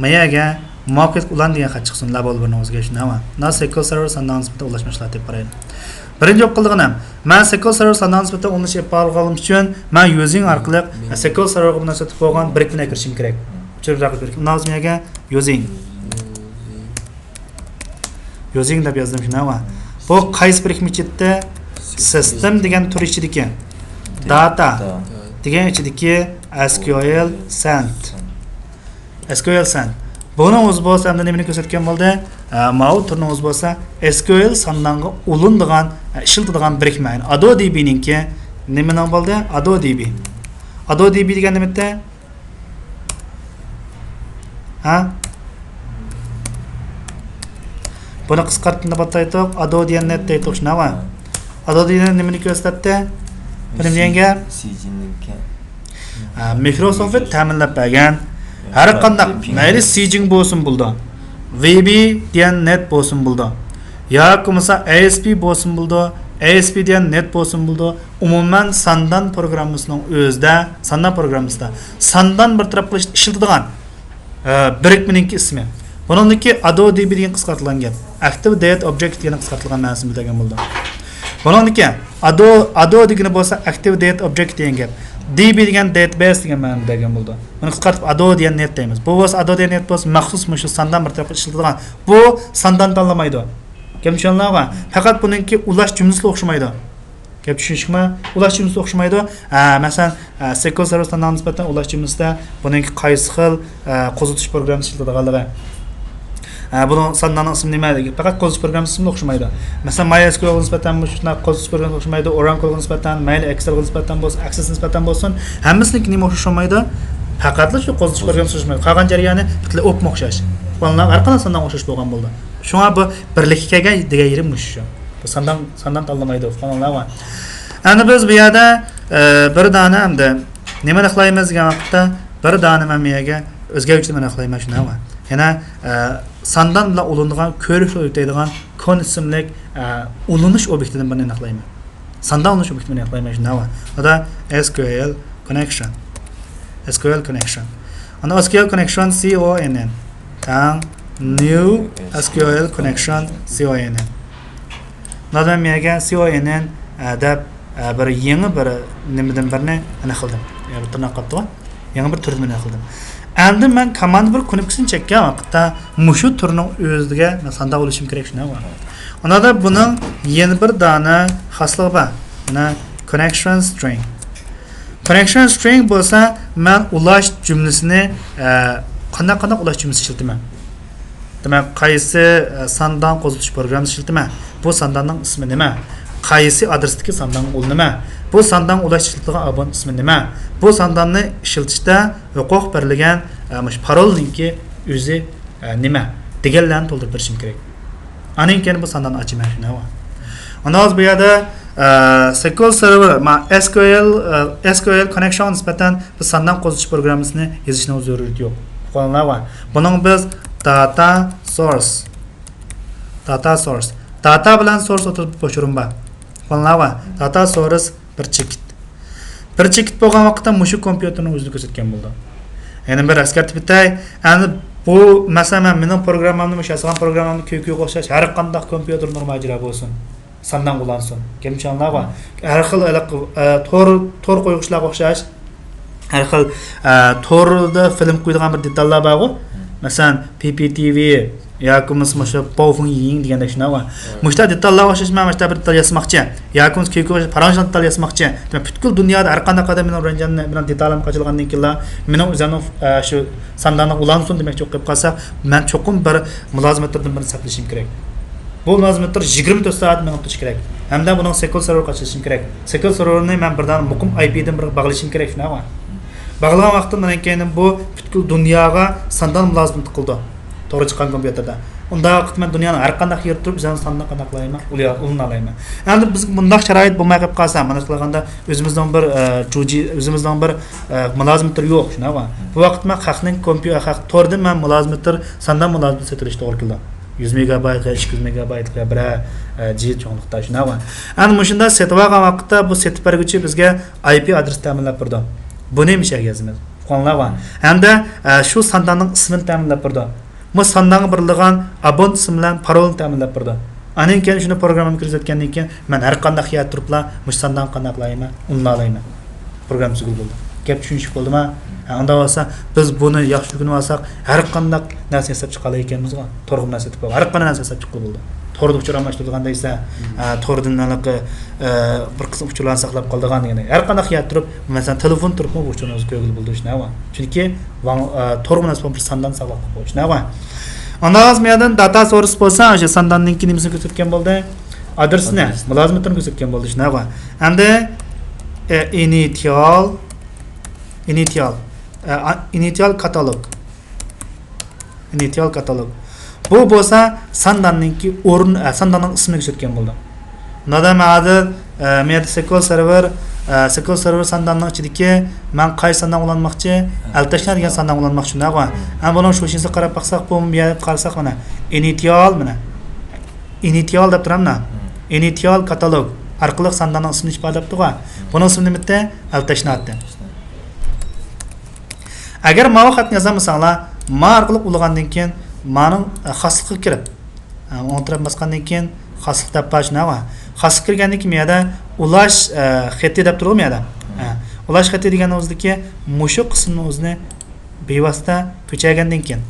ما يەرگە مۇۋەپپەقىيەتلىك ئۇلان دېگەن خەت چىقسۇن، لەۋەل بىرنىڭ ئۆزىگە، شۇنداقمۇ؟ مانا سىكۋېل سېرۋېر ساندانغا نىسبەتەن ئۇلاشما ئىشلار دەپ قارايلى. بىرىنچى بولۇپ قىلىدىغىنىم، مەن سىكۋېل سېرۋېر ساندانغا نىسبەتەن ئۇلىنىش ئېلىپ بارغانلىقىم ئۈچۈن، مەن يۇزىڭ ئارقىلىق سىكۋېل سېرۋېرغا مۇناسىۋەتلىك بولغان بىرىكمىنى ئەكىرىشىم كېرەك. ئۇچۇر بىر بىرىكمە. ئۇنداق بولسا ما يەرگە يۇزىڭ. يۇزىڭ دەپ يازدىم، شۇنداقمۇ؟ بۇ قايسى بىرىكمە ئىچىدە؟ سىستېم دېگەن تۈر ئىچىدىكى، داتا دېگەن ئىچىدىكى ئېس كيۇ ئېل ساند. ئېس كيۇ ئېل ساند. بۇنىڭ ئۆزى بولسا ئەمدى نېمىنى كۆرسەتكەن بولدى؟ ئە، ماۋۇ تۈرنىڭ ئۆزى بولسا ئېس كيۇ ئېل ساندانغا ئۇلىنىدىغان، ئە، ئىشلىتىدىغان بىرىكمە. يەنى ئادو دى بىنىڭكى نېمىنىڭ بولدى؟ ئادو دى بى. ئادو دى بى دېگەن نېمە؟ ھە؟ بۇنى قىسقارتقاندا بولسا ئادو دېگەن نېت دەيتتۇق، شۇنداقمۇ؟ ئادو دېگەن نېمىنى كۆرسىتەتتى؟ بۇ نېمە دېگەن گەپ؟ سىجىننىڭكى. ھە، مىكروسوفت تەمىنلەپ بەرگەن ھەر قانداق، مەيلى سىجىن بولسۇن بولىدۇ، ۋى بى دېگەن نېت بولسۇن بولىدۇ، ياكى بولمىسا ئەي ئېس پى بولسۇن بولىدۇ، ئەي ئېس پى دېگەن نېت بولسۇن بولىدۇ. ئومۇمەن ساندان پروگراممىسىنىڭ ئۆزىدە، ساندان پروگراممىسىدا ساندان بىر تەرەپ قىلىشتا ئىشلىتىدىغان ئە، بىرىكمىنىڭكى ئىسمى. بۇنىڭدىكى ئادو دى بى دېگەن قىسقارتىلغان گەپ. ئاكتىۋ دېيت ئوبجېكت دېگەن قىسقارتىلغان مەنىسىنى بىلدۈرگەن بولىدۇ. بۇنىڭدىكى ئادو، ئادو دېگىنى بولسا ئاكتىۋ دېيت ئوبجېكت دېگەن گەپ. دى بى دېگەن دېيتابەيس دېگەن مەنىنى بىلدۈرگەن بولىدۇ. بۇنى قىسقارتىپ ئادو دېگەن نېت دەيمىز. بۇ بولسا ئادو دېگەن نېت بولسا مەخسۇس مۇشۇ ساندان بىر تەرەپكە ئىشلىتىدىغان. بۇ ساندان تاللىمايدۇ. گەپنى چۈشەندىڭلارغۇ؟ پەقەت بۇنىڭكى ئۇلاش جۈملىسى ئوخشىمايدۇ. گەپ چۈشىنىشلىكمۇ؟ ئۇلاش جۈملىسى ئوخشىمايدۇ. ھە، مەسىلەن، ھە، سىكۋېل سېرۋېر ساندانغا نىسبەتەن ئۇلاش جۈملىسىدە بۇنىڭكى قايسى خىل، ھە، قوزغىتىش پروگراممىسى ئىشلىتىدىغانلىقى. ھە، بۇنىڭ سانداننىڭ ئىسمى نېمە دېگەن، پەقەت قوزغىتىش پروگراممىسىمۇ ئوخشىمايدۇ. مەسىلەن، ماي ئېس كيۇ ئېلغا نىسبەتەن شۇنداق قوزغىتىش پروگراممىسى ئوخشىمايدۇ، ئوراكلغا نىسبەتەن، مەيلى ئېكسېلغا نىسبەتەن بولسۇن، ئەكسېسكە نىسبەتەن بولسۇن، ھەممىسىنىڭكى نېمە ئوخشاش بولمايدۇ؟ پەقەتلا شۇ قوزغىتىش پروگراممىسى ئوخشىمايدۇ. قالغان جەريانى پۈتۈنلەي ئوپمۇ ئوخشاش. ھەر قانداق ساندانغا ئوخشاش بولغان بولىدۇ. شۇڭا بۇ بىرلىككە كەلگەن دېگەن يېرى مۇشۇ. بۇ ساندان، ساندان تاللىمايدۇ، ئۇققانلارغۇ؟ ئەمدى بىز بۇ يەردە، ئە، بىر دانە ئەمدى نېمە ئېنىقلايمىز دېگەن ۋاقىتتا، بىر دانە مەن بۇ يەرگە ئۆزگەرگۈچىنى ئېنىقلايمەن، شۇنداقمۇ؟ يەنە، ئە، ساندان بىلەن ئۇلىنىدىغان، كۆرۈشلەر ئۆتەيدىغان كون ئىسىملىك، ئە، ئۇلىنىش ئوبيېكتىدىن بىرنى ئېنىقلايمەن. ساندان ئۇلىنىش ئوبيېكتىنى ئېنىقلايمەن، شۇنداقمۇ؟ بۇ دا ئېس كيۇ ئېل كوننېكشن. ئېس كيۇ ئېل كوننېكشن. ئاندىن ئېس كيۇ ئېل كوننېكشن سى ئو ئېن ئېن. تەڭ نيۇ ئېس كيۇ ئېل كوننېكشن سى ئو ئېن ئېن. مۇنداق مەن بۇ يەرگە سى ئو ئېن ئېن، ئە، دەپ، ئە، بىر يېڭى بىر نېمىدىن بىرنى ئېنىق قىلدىم. يەنى تىرناق قاپتىغۇ. يېڭى بىر تۈردىن ئېنىق قىلدىم. ئەمدى مەن كاماندا بىر كۇنۇپكىسىنى چەككەن ۋاقىتتا مۇشۇ تۈرنىڭ ئۆزىگە مەن ساندان ئۇلىشىم كېرەك، شۇنداقمۇ؟ ئۇندا بۇنىڭ يەنە بىر دانە خاسلىقى بار. مانا كوننېكشن سترىڭ. كوننېكشن سترىڭ بولسا مەن ئۇلاش جۈملىسىنى، ئە، قانداق، قانداق ئۇلاش جۈملىسى ئىشلىتىمەن؟ دېمەك، قايسى، ئە، ساندان قوزغىتىش پروگراممىسى ئىشلىتىمەن؟ بۇ سانداننىڭ ئىسمى نېمە؟ قايسى ئادرېستىكى ساندانغا ئۇلىنىمەن؟ بۇ ساندانغا ئۇلاش ئىشلىتىدىغان ئابونېنت ئىسمى نېمە؟ بۇ سانداننى ئىشلىتىشتە ھوقۇق بېرىلگەن، ئە، مۇشۇ پارولنىڭكى ئۆزى، ئە، نېمە؟ دېگەنلەرنى تولدۇرۇپ بېرىشىم كېرەك. ئاندىن كېيىن بۇ سانداننى ئاچىمەن، شۇنداقمۇ؟ ئاندىن بۇ يەردە، ئە، سىكۋېل سېرۋېر، ما، ئېس كيۇ ئېل، ئە، ئېس كيۇ ئېل كوننېكشنغا نىسبەتەن بىز ساندان قوزغىتىش پروگراممىسىنى يېزىشنىڭ زۆرۈرىيىتى يوق. ئۇققانلارغۇ؟ بۇنىڭ بىز داتا سورس، داتا سورس، داتا بىلەن سورس ئوتتۇرىدا بوش ئورۇن بار. ئۇققانلارغۇ؟ داتا سورس بىر چېكىت. بىر چېكىت بولغان ۋاقىتتا مۇشۇ كومپيۇتېرنىڭ ئۆزىنى كۆرسەتكەن بولىدۇ. يەنە بىر ئەسكەرتىپ ئۆتەي. ئەمدى بۇ، مەسىلەن، مەن مېنىڭ پروگراممامنى، مۇشۇ ياسىغان پروگراممامنى كۆكۈگە ئوخشاش ھەر قانداق كومپيۇتېر نورمال ئىجرا بولسۇن، ساندانغا ئۇلانسۇن. گەپنى چۈشەندىڭلارغۇ؟ ھەر خىل ھېلىقى، ئە، تور، تور قويغۇچلارغا ئوخشاش ھەر خىل، ئە، توردا فىلىم قويىدىغان بىر دېتاللار بارغۇ. مەسىلەن، پى پى تى ۋى ياكى بولمىسا مۇشۇ باۋفېڭيىڭ دېگەندەك، شۇنداقمۇ؟ مۇشۇنداق دېتاللارغا ئوخشاش مەن مۇشۇنداق بىر دېتال ياسىماقچى. ياكى بولمىسا كۆكۈگە ئوخشاش پاراڭشىلىق دېتال ياسىماقچى. دېمەك، پۈتكۈل دۇنيادا ھەر قانداق ئادەم مېنىڭ رەنجىمنى، مېنىڭ دېتالىمنى قاچىلىغاندىن كېيىنلا، مېنىڭ ئۆزۈمنىڭ، ئە، شۇ سانداننى ئۇلانسۇن دېمەكچى بولۇپ قالسا، مەن چوقۇم بىر مۇلازىمەتلەردىن بىرنى سەپلىشىم كېرەك. بۇ مۇلازىمەتلەر يىگىرمە تۆت سائەت مېڭىپ تۇرۇشى كېرەك. ھەمدە بۇنىڭ سىكۋېل سېرۋېرغا قاچىلىشىم كېرەك. سىكۋېل سېرۋېرنى مەن بىر دانە مۇقىم ئاي پىدىن بىر باغلىشىم كېرەك، شۇنداقمۇ؟ باغلىغان ۋاقىتتا مېنىڭ كەينىم بۇ پۈتكۈل دۇنياغا ساندان مۇلازىمىتى قىلىدۇ. توغرا چىققان كومپيۇتېردا. ئۇنداق ۋاقىتتا مەن دۇنيانىڭ ھەر قانداق يېرىدە تۇرۇپ ئۆزۈمنىڭ ساندىنى قانداق قىلالايمەن؟ ئۇلىيا-، ئۇلىنالايمەن. ئەمدى بىز مۇنداق شارائىت بولماي قېلىپ قالسا، مانا شۇنداق قىلغاندا ئۆزىمىزنىڭ بىر، ئە، جۇجى، ئۆزىمىزنىڭ بىر، ئە، مۇلازىمىتى يوق، شۇنداقمۇ؟ بۇ ۋاقىت مەن خەقنىڭ كومپيۇ-، خەق توردىن مەن مۇلازىمەتلەر، ساندان مۇلازىمىتى سېتىۋېلىش توغرا كېلىدۇ. يۈز مېگابايتقا، ئىككى يۈز مېگابايتقا بىرەر، ئە، جى چوڭلۇقتا، شۇنداقمۇ؟ ئەمدى مۇشۇنداق سېتىۋالغان ۋاقىتتا بۇ سېتىپ بەرگۈچى بىزگە ئاي پى ئادرېس تەمىنلەپ بېرىدۇ. بۇنى مۇشۇ يەرگە يازىمىز. ئۇققانلارغۇ؟ ھەمدە، ئە، شۇ سانداننىڭ ئىسمىنى تەمىنلەپ بېرىدۇ. مۇشۇ ساندانغا بېرىدىغان ئابونېنت ئىسمى بىلەن پارولنى تەمىنلەپ بېرىدۇ. ئاندىن كېيىن شۇنى پروگراممىغا كىرگۈزۈۋەتكەندىن كېيىن، مەن ھەر قانداق يەردە تۇرۇپلا مۇشۇ ساندانغا قانداق قىلالايمەن؟ ئۇلىنالايمەن. پروگرامما تۈزگىلى بولدى. گەپ چۈشىنىشلىك بولدىما؟ ھە، ئۇنداق بولسا، بىز بۇنى ياخشى ئۆگىنىۋالساق، ھەر قانداق نەرسىنى ياساپ چىقالايدىكەنمىزغۇ. تورغا نەرسە سېتىپ، ھەر قانداق نەرسە ياساپ چىققىلى بولىدۇ. توردا ئۇچۇر ئالماشتۇرىدىغان دەيسە، ئە، توردىن ھېلىقى، ئە، بىر قىسىم ئۇچۇرلارنى ساقلاپ قالىدىغان دېگەندەك. ھەر قانداق يەردە تۇرۇپ، مەسىلەن، تېلېفون تۇرۇپمۇ بۇ ئۇچۇرنى ئۆزى كۆرگىلى بولىدۇ، شۇنداقمۇ؟ چۈنكى ۋاڭ-، ئە، تورغا مۇناسىۋەتلىك بىر ساندان ساقلاپ قويۇش، شۇنداقمۇ؟ ئاندىن ئاز مۇيەردىن داتا سورس بولسا، ئاشۇ سانداننىڭكى نېمىسىنى كۆرسەتكەن بولدى؟ ئادرېسىنى، ئادرېس. مۇلازىمىتىنى كۆرسەتكەن بولدى، شۇنداقمۇ؟ ئەمدى، ئە، ئىنىتىيال، ئىنىتىيال، ئە، ئا-، ئىنىتىيال كاتالوگ. ئىنىتىيال كاتالوگ. بۇ بولسا سانداننىڭكى ئورۇن، ئە، سانداننىڭ ئىسمىنى كۆرسەتكەن بولدى. مۇندا مەن ھازىر، ئە، مەن سىكۋېل سېرۋېر، ئە، سىكۋېل سېرۋېر سانداننىڭ ئىچىدىكى مەن قايسى ساندان ئۇلانماقچى؟ ئەلتەشنا دېگەن ساندان ئۇلانماقچى، شۇنداققۇ؟ ئەمما بۇنىڭ شۇ ئىچىسىگە قاراپ باقساق، بۇ يەرگە قارىساق، مانا، ئىنىتىيال، مانا. ئىنىتىيال دەپ تۇرامنا؟ ئىنىتىيال كاتالوگ ئارقىلىق سانداننىڭ ئىسمىنى ئىپادىلەپتىغۇ؟ بۇنىڭ ئىسمى نېمىتى؟ ئەلتەشنا ئاتتى. ئەگەر ماۋۇ خەتنى يازالمىساڭلار، ما ئارقىلىق ئۇلىغاندىن كېيىن مانىڭ، ئە، خاسلىقىغا كىرىپ، ئە، ئوڭ تەرەپ باسقاندىن كېيىن خاسلىق دەپ بار، شۇنداققۇ؟ خاسلىققا كىرگەندىن كېيىن بۇ يەردە ئۇلاش، ئە، خېتى دەپ تۇرىدۇ بۇ يەردە. ئە، ئۇلاش خېتى دېگەننىڭ ئۆزىدىكى مۇشۇ قىسىمنىڭ ئۆزىنى بىۋاسىتە كۆچۈرگەندىن كېيىن،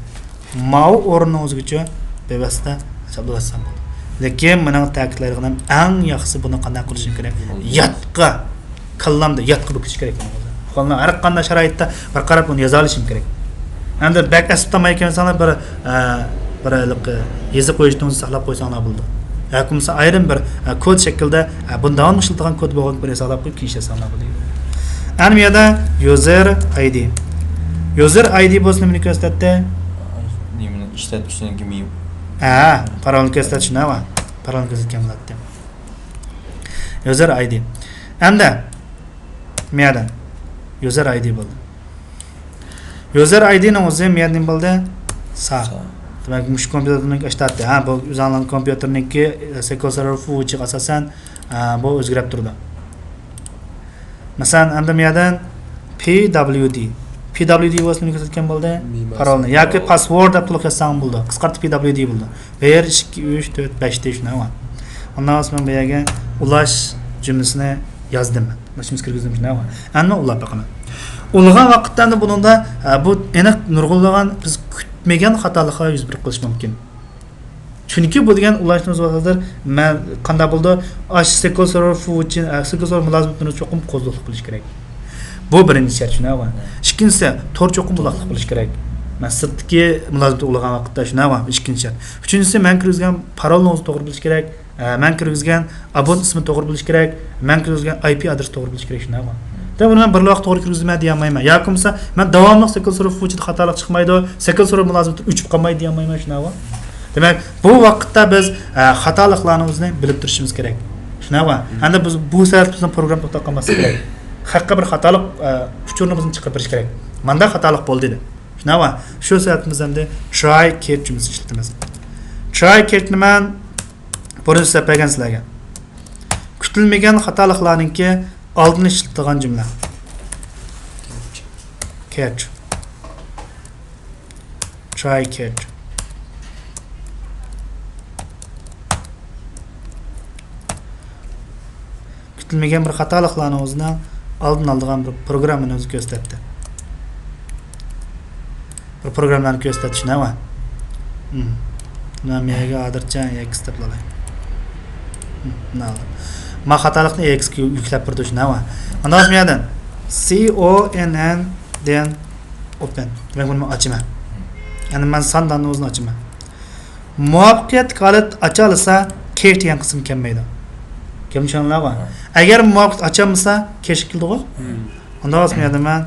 ماۋۇ ئورۇننىڭ ئۆزىگىچە بىۋاسىتە ھېسابلىۋەتسەم بولىدۇ. لېكىن مېنىڭ تەكىتلەيدىغىنىم، ئەڭ ياخشىسى بۇنى قانداق قىلىشىم كېرەك؟ يادقا، كاللامدا يادقا بېكىتىش كېرەك. ھەر قانداق شارائىتتا بىر قاراپ بۇنى يازالىشىم كېرەك. ئەمدى بەك ئەسىپ تاماي كەلسەڭلار بىر، ئە، بىر ھېلىقى يېزىپ قويۇشنى ساقلاپ قويساڭلار بولىدۇ. ياكى بولمىسا ئايرىم بىر، ئە، كود شەكلىدە، ئە، بۇنى داۋاملىق ئىشلىتىدىغان كود بولغان بىر ھېسابلاپ قويۇپ كېيىن ئىشلەتسەڭلار بولىدۇ. ئەنە بۇ يەردە يۇزېر ئايدى. يۇزېر ئايدى بولسا نېمىنى كۆرسىتەتتى؟ نېمىنى ئىشلەتكۈچىنىڭكى مېيىپ. ھە، پارولنى كۆرسىتەتتى، شۇنداققۇ؟ پارولنى كۆرسەتكەن بولاتتى. يۇزېر ئايدى. ئەمدى مۇ يەردە يۇزېر ئايدى بولدى. يۇزېر ئايدىنىڭ ئۆزى مۇ يەردە نېمە بولدى؟ سا. سا. دېمەك، مۇشۇ كومپيۇتېرنىڭكى ئىشلەتتى. ھە، بۇ ئۆزۈڭلارنىڭ كومپيۇتېرنىڭكى، ئە، سىكۋېل سېرۋېر فۇجىغا ئاساسەن، ئە، بۇ ئۆزگىرىپ تۇرىدۇ. مەسىلەن، ئەمدى مۇ يەردىن پى دابلىيۇ دى. پى دابلىيۇ دى بولسا نېمە كۆرسەتكەن بولدى؟ مېيىپ. پارولنى. ياكى پاسۋورد دەپ تولۇق يازساڭ بولىدۇ. قىسقارتىپ پى دابلىيۇ دى بولدى. بىر، ئىككى، ئۈچ، تۆت، بەشتى، شۇنداققۇ؟ ئاندىن سوڭ مەن بۇ يەرگە ئۇلاش جۈملىسىنى يازدىم. ئۇلاشنى كىرگۈزدۈم، شۇنداققۇ؟ ئەمدى ئۇلاپ بېقىمەن. ئۇلىغان ۋاقىتتا ئەمدى بۇنىڭدا، ئە، بۇ ئېنىق نۇرغۇنلىغان بىز كۈتمىگەن خاتالىقلار يۈز بېرىپ قېلىشى مۇمكىن. چۈنكى بۇ دېگەن ئۇلاشنى ئۆزى ھازىر مەن قانداق بولىدۇ؟ ئاشۇ سىكۋېل سېرۋېر فۇجى، ئە، سىكۋېل سېرۋېر مۇلازىمىتىنى چوقۇم قوزغىقلىق بولۇش كېرەك. بۇ بىرىنچى شەرت، شۇنداققۇ؟ ئىككىنچىسى، تور چوقۇم بولاقلىق بولۇش كېرەك. مەن سىرتتىكى مۇلازىمەتنى ئۇلىغان ۋاقىتتا، شۇنداققۇ؟ ئىككىنچى شەرت. ئۈچىنچىسى، مەن كىرگۈزگەن پارولنىڭ ئۆزى توغرا بولۇش كېرەك. ئە، مەن كىرگۈزگەن ئابۇنت ئىسمى توغرا بولۇشى كېرەك، مەن كىرگۈزگەن ئاي پى ئادرېسى توغرا بولۇشى كېرەك، شۇنداققۇ؟ دەپ، بۇنى مەن بىر ۋاقىت توغرا كىرگۈزدۈم دېيەلمەيمەن. ياكى بولمىسا، مەن داۋاملىق سىكۋېل سېرۋېر فۇجىدا خاتالىق چىقمايدۇ، سىكۋېل سېرۋېر مۇلازىمىتى ئۆچۈپ قالمايدۇ دېيەلمەيمەن، شۇنداققۇ؟ دېمەك، بۇ ۋاقىتتا بىز، ئە، خاتالىقلارنىڭ ئۆزىنى بىلىپ تۇرۇشىمىز كېرەك. شۇنداققۇ؟ ئەمدى بىز بۇ سەۋەبتىن بىزنىڭ پروگرامما توختاپ قالماسلىقى كېرەك. خەققە بىر خاتالىق، ئە، ئۇچۇرنى بىزنىڭ چىقىرىپ بېرىش كېرەك. مانداق خاتالىق بولدى دەپ. شۇنداققۇ؟ شۇ سەۋەبتىن بىز ئەمدى تراي كېچ جۈملىسىنى ئىشلىتىمىز. تراي كېچنى مەن بۇرۇن سۆزلەپ بەرگەن سىلەرگە. كۈتۈلمىگەن خاتالىقلارنىڭكى ئالدىنى ئىشلىتىدىغان جۈملە. كېچ. تراي كېچ. كۈتۈلمىگەن بىر خاتالىقلارنىڭ ئۆزىنىڭ ئالدىنى ئالىدىغان بىر پروگراممىنى ئۆزى كۆرسىتەتتى. بىر پروگراممىلارنى كۆرسىتەتتى، شۇنداققۇ؟ مم. مەن مەيەگە ھازىرچە ئېكس دەپ ئالاي. مم، مانا. ما خاتالىقنى ئېكسكە يۈكلەپ بېرىدۇ، شۇنداققۇ؟ ئاندىن سوڭ يەردىن سى ئو ئېن ئېن دېن ئوپېن. دېمەك، بۇنى مەن ئاچىمەن. يەنى مەن سانداننىڭ ئۆزىنى ئاچىمەن. مۇۋەپپەقىيەتلىك ھالەتتە ئاچالىسا، كېچ دېگەن قىسىم كەلمەيدۇ. گەپنى چۈشەندىڭلارغۇ؟ ھە. ئەگەر مۇۋەپپەقىيەتلىك ئاچالمىسا، كېچ كېلىدىغۇ؟ ھە. ئۇنداق بولسا مەن يازىمەن،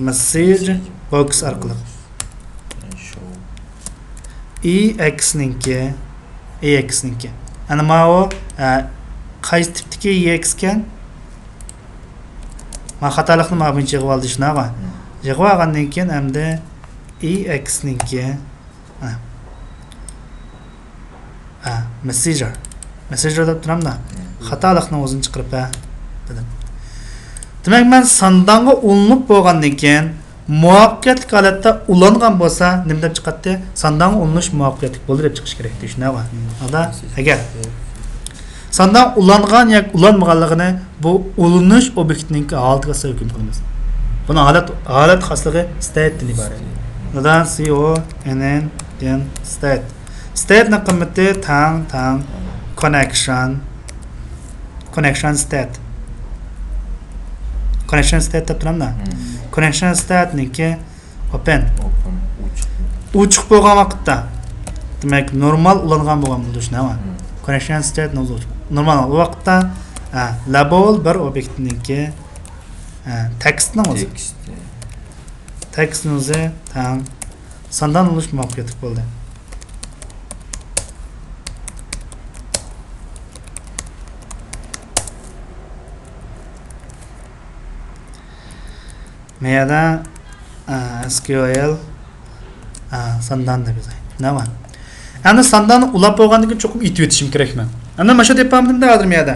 مېسسېج بوكس ئارقىلىق. شو. ئېكسنىڭكى، ئېكسنىڭكى. ئەنە ماۋۇ، ئە، قايسى تىپتىكى ئېكس ئىكەن؟ ما خاتالىقنى ما بويىچە يىغىۋالدى، شۇنداققۇ؟ ھە. يىغىۋالغاندىن كېيىن ئەمدى ئېكسنىڭكى. ھە. ھە، مېسسېنجېر. مېسسېنجېر دەپ تۇرامدا. خاتالىقنىڭ ئۆزىنى چىقىرىپ ھە دېدىم. دېمەك، مەن ساندانغا ئۇلىنىپ بولغاندىن كېيىن، مۇۋەپپەقىيەتلىك ھالەتتە ئۇلانغان بولسا، نېمە دەپ چىقاتتى؟ ساندانغا ئۇلىنىش مۇۋەپپەقىيەتلىك بولدى دەپ چىقىش كېرەكتى، شۇنداققۇ؟ ھە. ئەگەر ساندان ئۇلانغان ياكى ئۇلانمىغانلىقىنى بۇ ئۇلىنىش ئوبيېكتىنىڭكى ھالىتىگە ئاساسەن ھۆكۈم قىلىمىز. بۇنىڭ ھالەت، ھالەت خاسلىقى ستەيتتىن ئىبارەت. مانا سى ئو ئېن ئېن دېن ستەيت. ستەيتنىڭ قىممىتى تەڭ، تەڭ كوننېكشن، كوننېكشن ستەيت. كوننېكشن ستەيت دەپ تۇرامدا. كوننېكشن ستەيتنىڭكى ئوپېن. ئوپېن، ئوچۇق. ئوچۇق بولغان ۋاقىتتا، دېمەك، نورمال ئۇلانغان بولغان بولىدۇ، شۇنداقمۇ؟ كوننېكشن ستەيت نورمال. ئۇ ۋاقىتتا، ھە، لەبول بىر ئوبيېكتنىڭكى، ھە، تېكىستنىڭ ئۆزى. تېكىست. تېكىستنىڭ ئۆزى تەڭ ساندان ئۇلىنىش مۇۋەپپەقىيەتلىك بولدى. مەيەدە، ئە، ئېس كيۇ ئېل، ئە، ساندان دەپ يازاي. نېمە؟ ئەمدى سانداننى ئۇلاپ بولغاندىن كېيىن چوقۇم ئېتىۋېتىشىم كېرەك مەن. ئەمدى ماشىنا تېپالمىدىم ھازىر مەيەدە.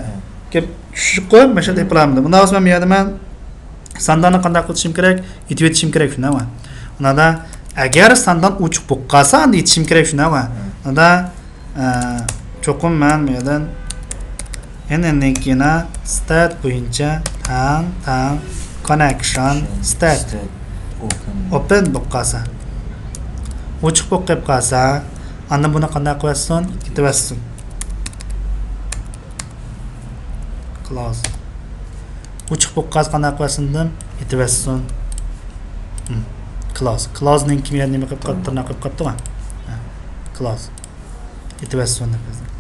گەپ چۈشۈپ قويۇپ، ماشىنا تېپالمىدىم. ئۇنداق بولسا مەن مەيەدە مەن سانداننى قانداق قىلىشىم كېرەك؟ ئېتىۋېتىشىم كېرەك شۇنداقمۇ؟ ئۇندا ئەگەر ساندان ئوچۇق بولۇپ قالسا، ئەمدى ئېتىشىم كېرەك شۇنداقمۇ؟ ئۇندا ئە، چوقۇم مەن بۇ يەردىن ئېن ئېن نىڭكىنا ستات بويىچە تاڭ، تاڭ، كوننېكشن، ستات. ئوپېن. ئوپېن بولۇپ قالسا. ئوچۇق بولۇپ قېلىپ قالسا، ئاندىن بۇنى قانداق قىلىۋەتسۇن؟ ئېتىۋەتسۇن. كلوز. ئوچۇق بولۇپ قالسا قانداق قىلىۋەتسۇن دېدىم؟ ئېتىۋەتسۇن. كلوز. كلوزنىڭ كىم يەردە نېمە قىلىپ قاپتۇ؟ تىرناق قىلىپ قاپتۇغۇ؟ كلوز. ئېتىۋەتسۇن دەپ يازدىم.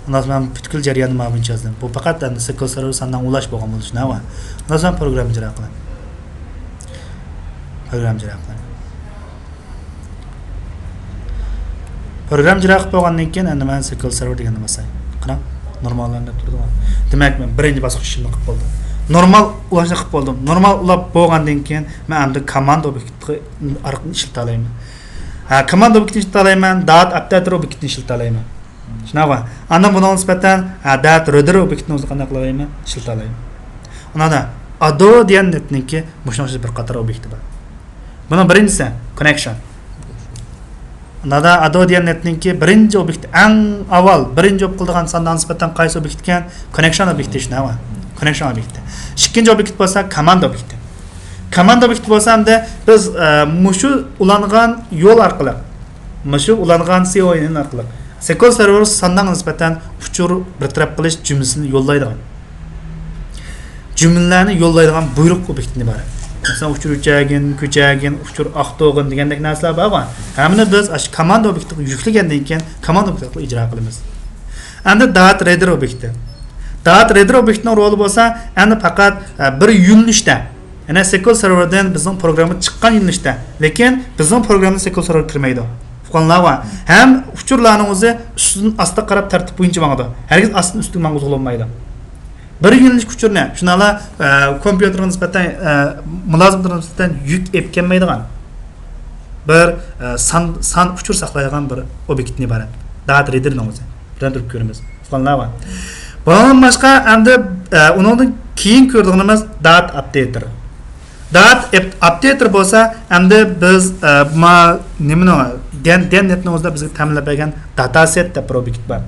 ئۇنداق مەن پۈتكۈل جەرياننى مانا بۇنچە يازدىم. بۇ پەقەت ئەمدى سىكىل سېرۋېر ساندان ئۇلاش بولغان بولۇشى نەۋە. ئۇنداق مەن پروگرامما ئىجرا قىلىمەن. پروگرامما ئىجرا قىلىمەن. پروگرامما ئىجرا قىلىپ بولغاندىن كېيىن ئەمدى مەن سىكىل سېرۋېر دېگەننى باساي. قاراڭ، نورمال ئەمدى تۇرىدىغۇ. دېمەك، مەن بىرىنچى باسقۇچ ئىشىمنى قىلىپ بولدۇم. نورمال ئۇلاشنى قىلىپ بولدۇم. نورمال ئۇلاپ بولغاندىن كېيىن مەن ئەمدى كوماندا ئوبيېكتى ئارقىلىق ئىشلىتەلەيمەن. ھە، كوماندا ئوبيېكتىنى ئىشلىتەلەيمەن، دات ئاپدېتېر ئوبيېكتىنى ئىشلىتەلەيمەن. شۇنداققۇ؟ ئاندىن بۇنىڭغا نىسبەتەن، ھە، دات رېدېر ئوبيېكتىنى ئۆزى قانداق قىلالايمەن؟ ئىشلىتەلەيمەن. ئۇندا ئادو دېگەن نېتنىڭكى مۇشۇنىڭ ئىچىدە بىر قاتار ئوبيېكتى بار. بۇنىڭ بىرىنچىسى كوننېكشن. ئۇندا ئادو دېگەن نېتنىڭكى بىرىنچى ئوبيېكتى، ئەڭ ئاۋۋال بىرىنچى بولۇپ قالىدىغان ساندانغا نىسبەتەن قايسى ئوبيېكت ئىكەن؟ كوننېكشن ئوبيېكتى شۇنداقمۇ؟ كوننېكشن ئوبيېكتى. ئىككىنچى ئوبيېكت بولسا كوماندا ئوبيېكتى. كوماندا ئوبيېكتى بولسا ئەمدى بىز، ئە، مۇشۇ ئۇلانغان يول ئارقىلىق، مۇشۇ ئۇلانغان سىئوئېن ئارقىلىق سىكىل سېرۋېر ساندانغا نىسبەتەن ئۇچۇر بىر تەرەپ قىلىش جۈملىسىنى يوللايدىغان، جۈملىلەرنى يوللايدىغان بۇيرۇق ئوبيېكتىدىن ئىبارەت. مەسىلەن، ئۇچۇر ئۆچەگىن، كۆچەگىن، ئۇچۇر ئاقتۇرغىن دېگەندەك نەرسىلەر بارغۇ. ھەممىنى بىز ئاشۇ كوماندا ئوبيېكتىغا يۈكلىگەندىن كېيىن كوماندا ئوبيېكتى ئارقىلىق ئىجرا قىلىمىز. ئەمدى دات رېدېر ئوبيېكتى. دات رېدېر ئوبيېكتىنىڭ رولى بولسا، ئەمدى پەقەت، ئە، بىر يۆنىلىشتە، يەنى سىكىل سېرۋېردىن بىزنىڭ پروگرامما چىققان يۆنىلىشتە، لېكىن بىزنىڭ پروگرامما سىكىل سېرۋېرغا كىرمەيدۇ. ئۇققانلارغۇ؟ ھەم ئۇچۇرلارنىڭ ئۆزى ئۈستىدىن ئاستىغا قاراپ تەرتىپ بويىچە ماڭىدۇ. ھەرگىز ئاستىدىن ئۈستىگە ماڭغۇزغىلى بولمايدۇ. بىر يۆنىلىش ئۇچۇرنى، شۇنداقلا، ئە، كومپيۇتېرغا نىسبەتەن، ئە، مۇلازىمەتلەرگە نىسبەتەن يۈك ئېلىپ كەلمەيدىغان بىر، ئە، سان، سان ئۇچۇر ساقلايدىغان بىر ئوبيېكتتىن ئىبارەت. دات رېدېرنىڭ ئۆزى. بىلەن تۇرۇپ كۆرىمىز. ئۇققانلارغۇ؟ بۇنىڭدىن باشقا، ئەمدى، ئە، ئۇنىڭدىن كېيىن كۆرىدىغىنىمىز دات ئاپدېتېر. دات ئاپدېتېر بولسا، ئەمدى بىز، ئە، ما، نېمىنىڭ، دەن، دەن نېتنىڭ ئۆزىدە بىزگە تەمىنلەپ بەرگەن داتا سېت دەپ بىر ئوبيېكت بار.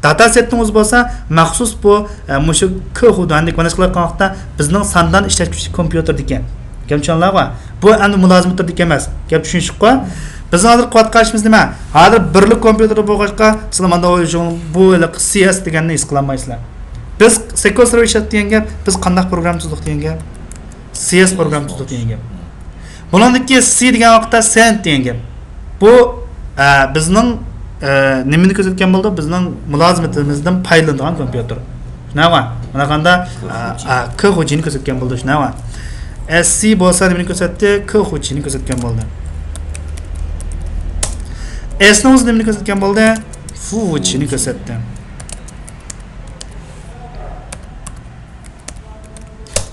داتا سېتنىڭ ئۆزى بولسا، مەخسۇس بۇ، ئە، مۇشۇ كۆخۇداننى كوننېكت قىلىۋاتقان ۋاقىتتا بىزنىڭ ساندان ئىشلەتكۈچى كومپيۇتېر ئىكەن. گەپ چۈشىنىلەرغۇ؟ بۇ ئەمدى مۇلازىمەت تۈرىدىكى ئەمەس. گەپ چۈشىنىشلىكقۇ؟ بىزنىڭ ھازىر قىلىۋاتقان ئىشىمىز نېمە؟ ھازىر بىرلا كومپيۇتېر بولغاچقا، سىلەر ماندا ئويلىشىڭ، بۇ ھېلىقى سىئېس دېگەننى ھېس قىلالمايسىلەر. بىز سىكىل سېرۋېر ئىشلەتتۇق دېگەن گەپ، بىز قانداق پروگرامما تۈزدۇق دېگەن گەپ، سىئېس پروگرامما تۈزدۇق دېگەن گەپ. بۇنىڭدىكى سى دېگەن ۋاقىتتا سېنت دېگەن گەپ. بۇ، ئە، بىزنىڭ، ئە، نېمىنى كۆرسەتكەن بولىدۇ؟ بىزنىڭ مۇلازىمىتىمىزدىن پايدىلىنىدىغان كومپيۇتېر. شۇنداقمۇ؟ مانا قاندا، ئە، ئە، كې خۇجىنى كۆرسەتكەن بولىدۇ، شۇنداقمۇ؟ ئەس سى بولسا نېمىنى كۆرسەتتى؟ كې خۇجىنى كۆرسەتكەن بولدى. ئېسنىڭ ئۆزى نېمىنى كۆرسەتكەن بولدى؟ فۇ خۇجىنى كۆرسەتتى.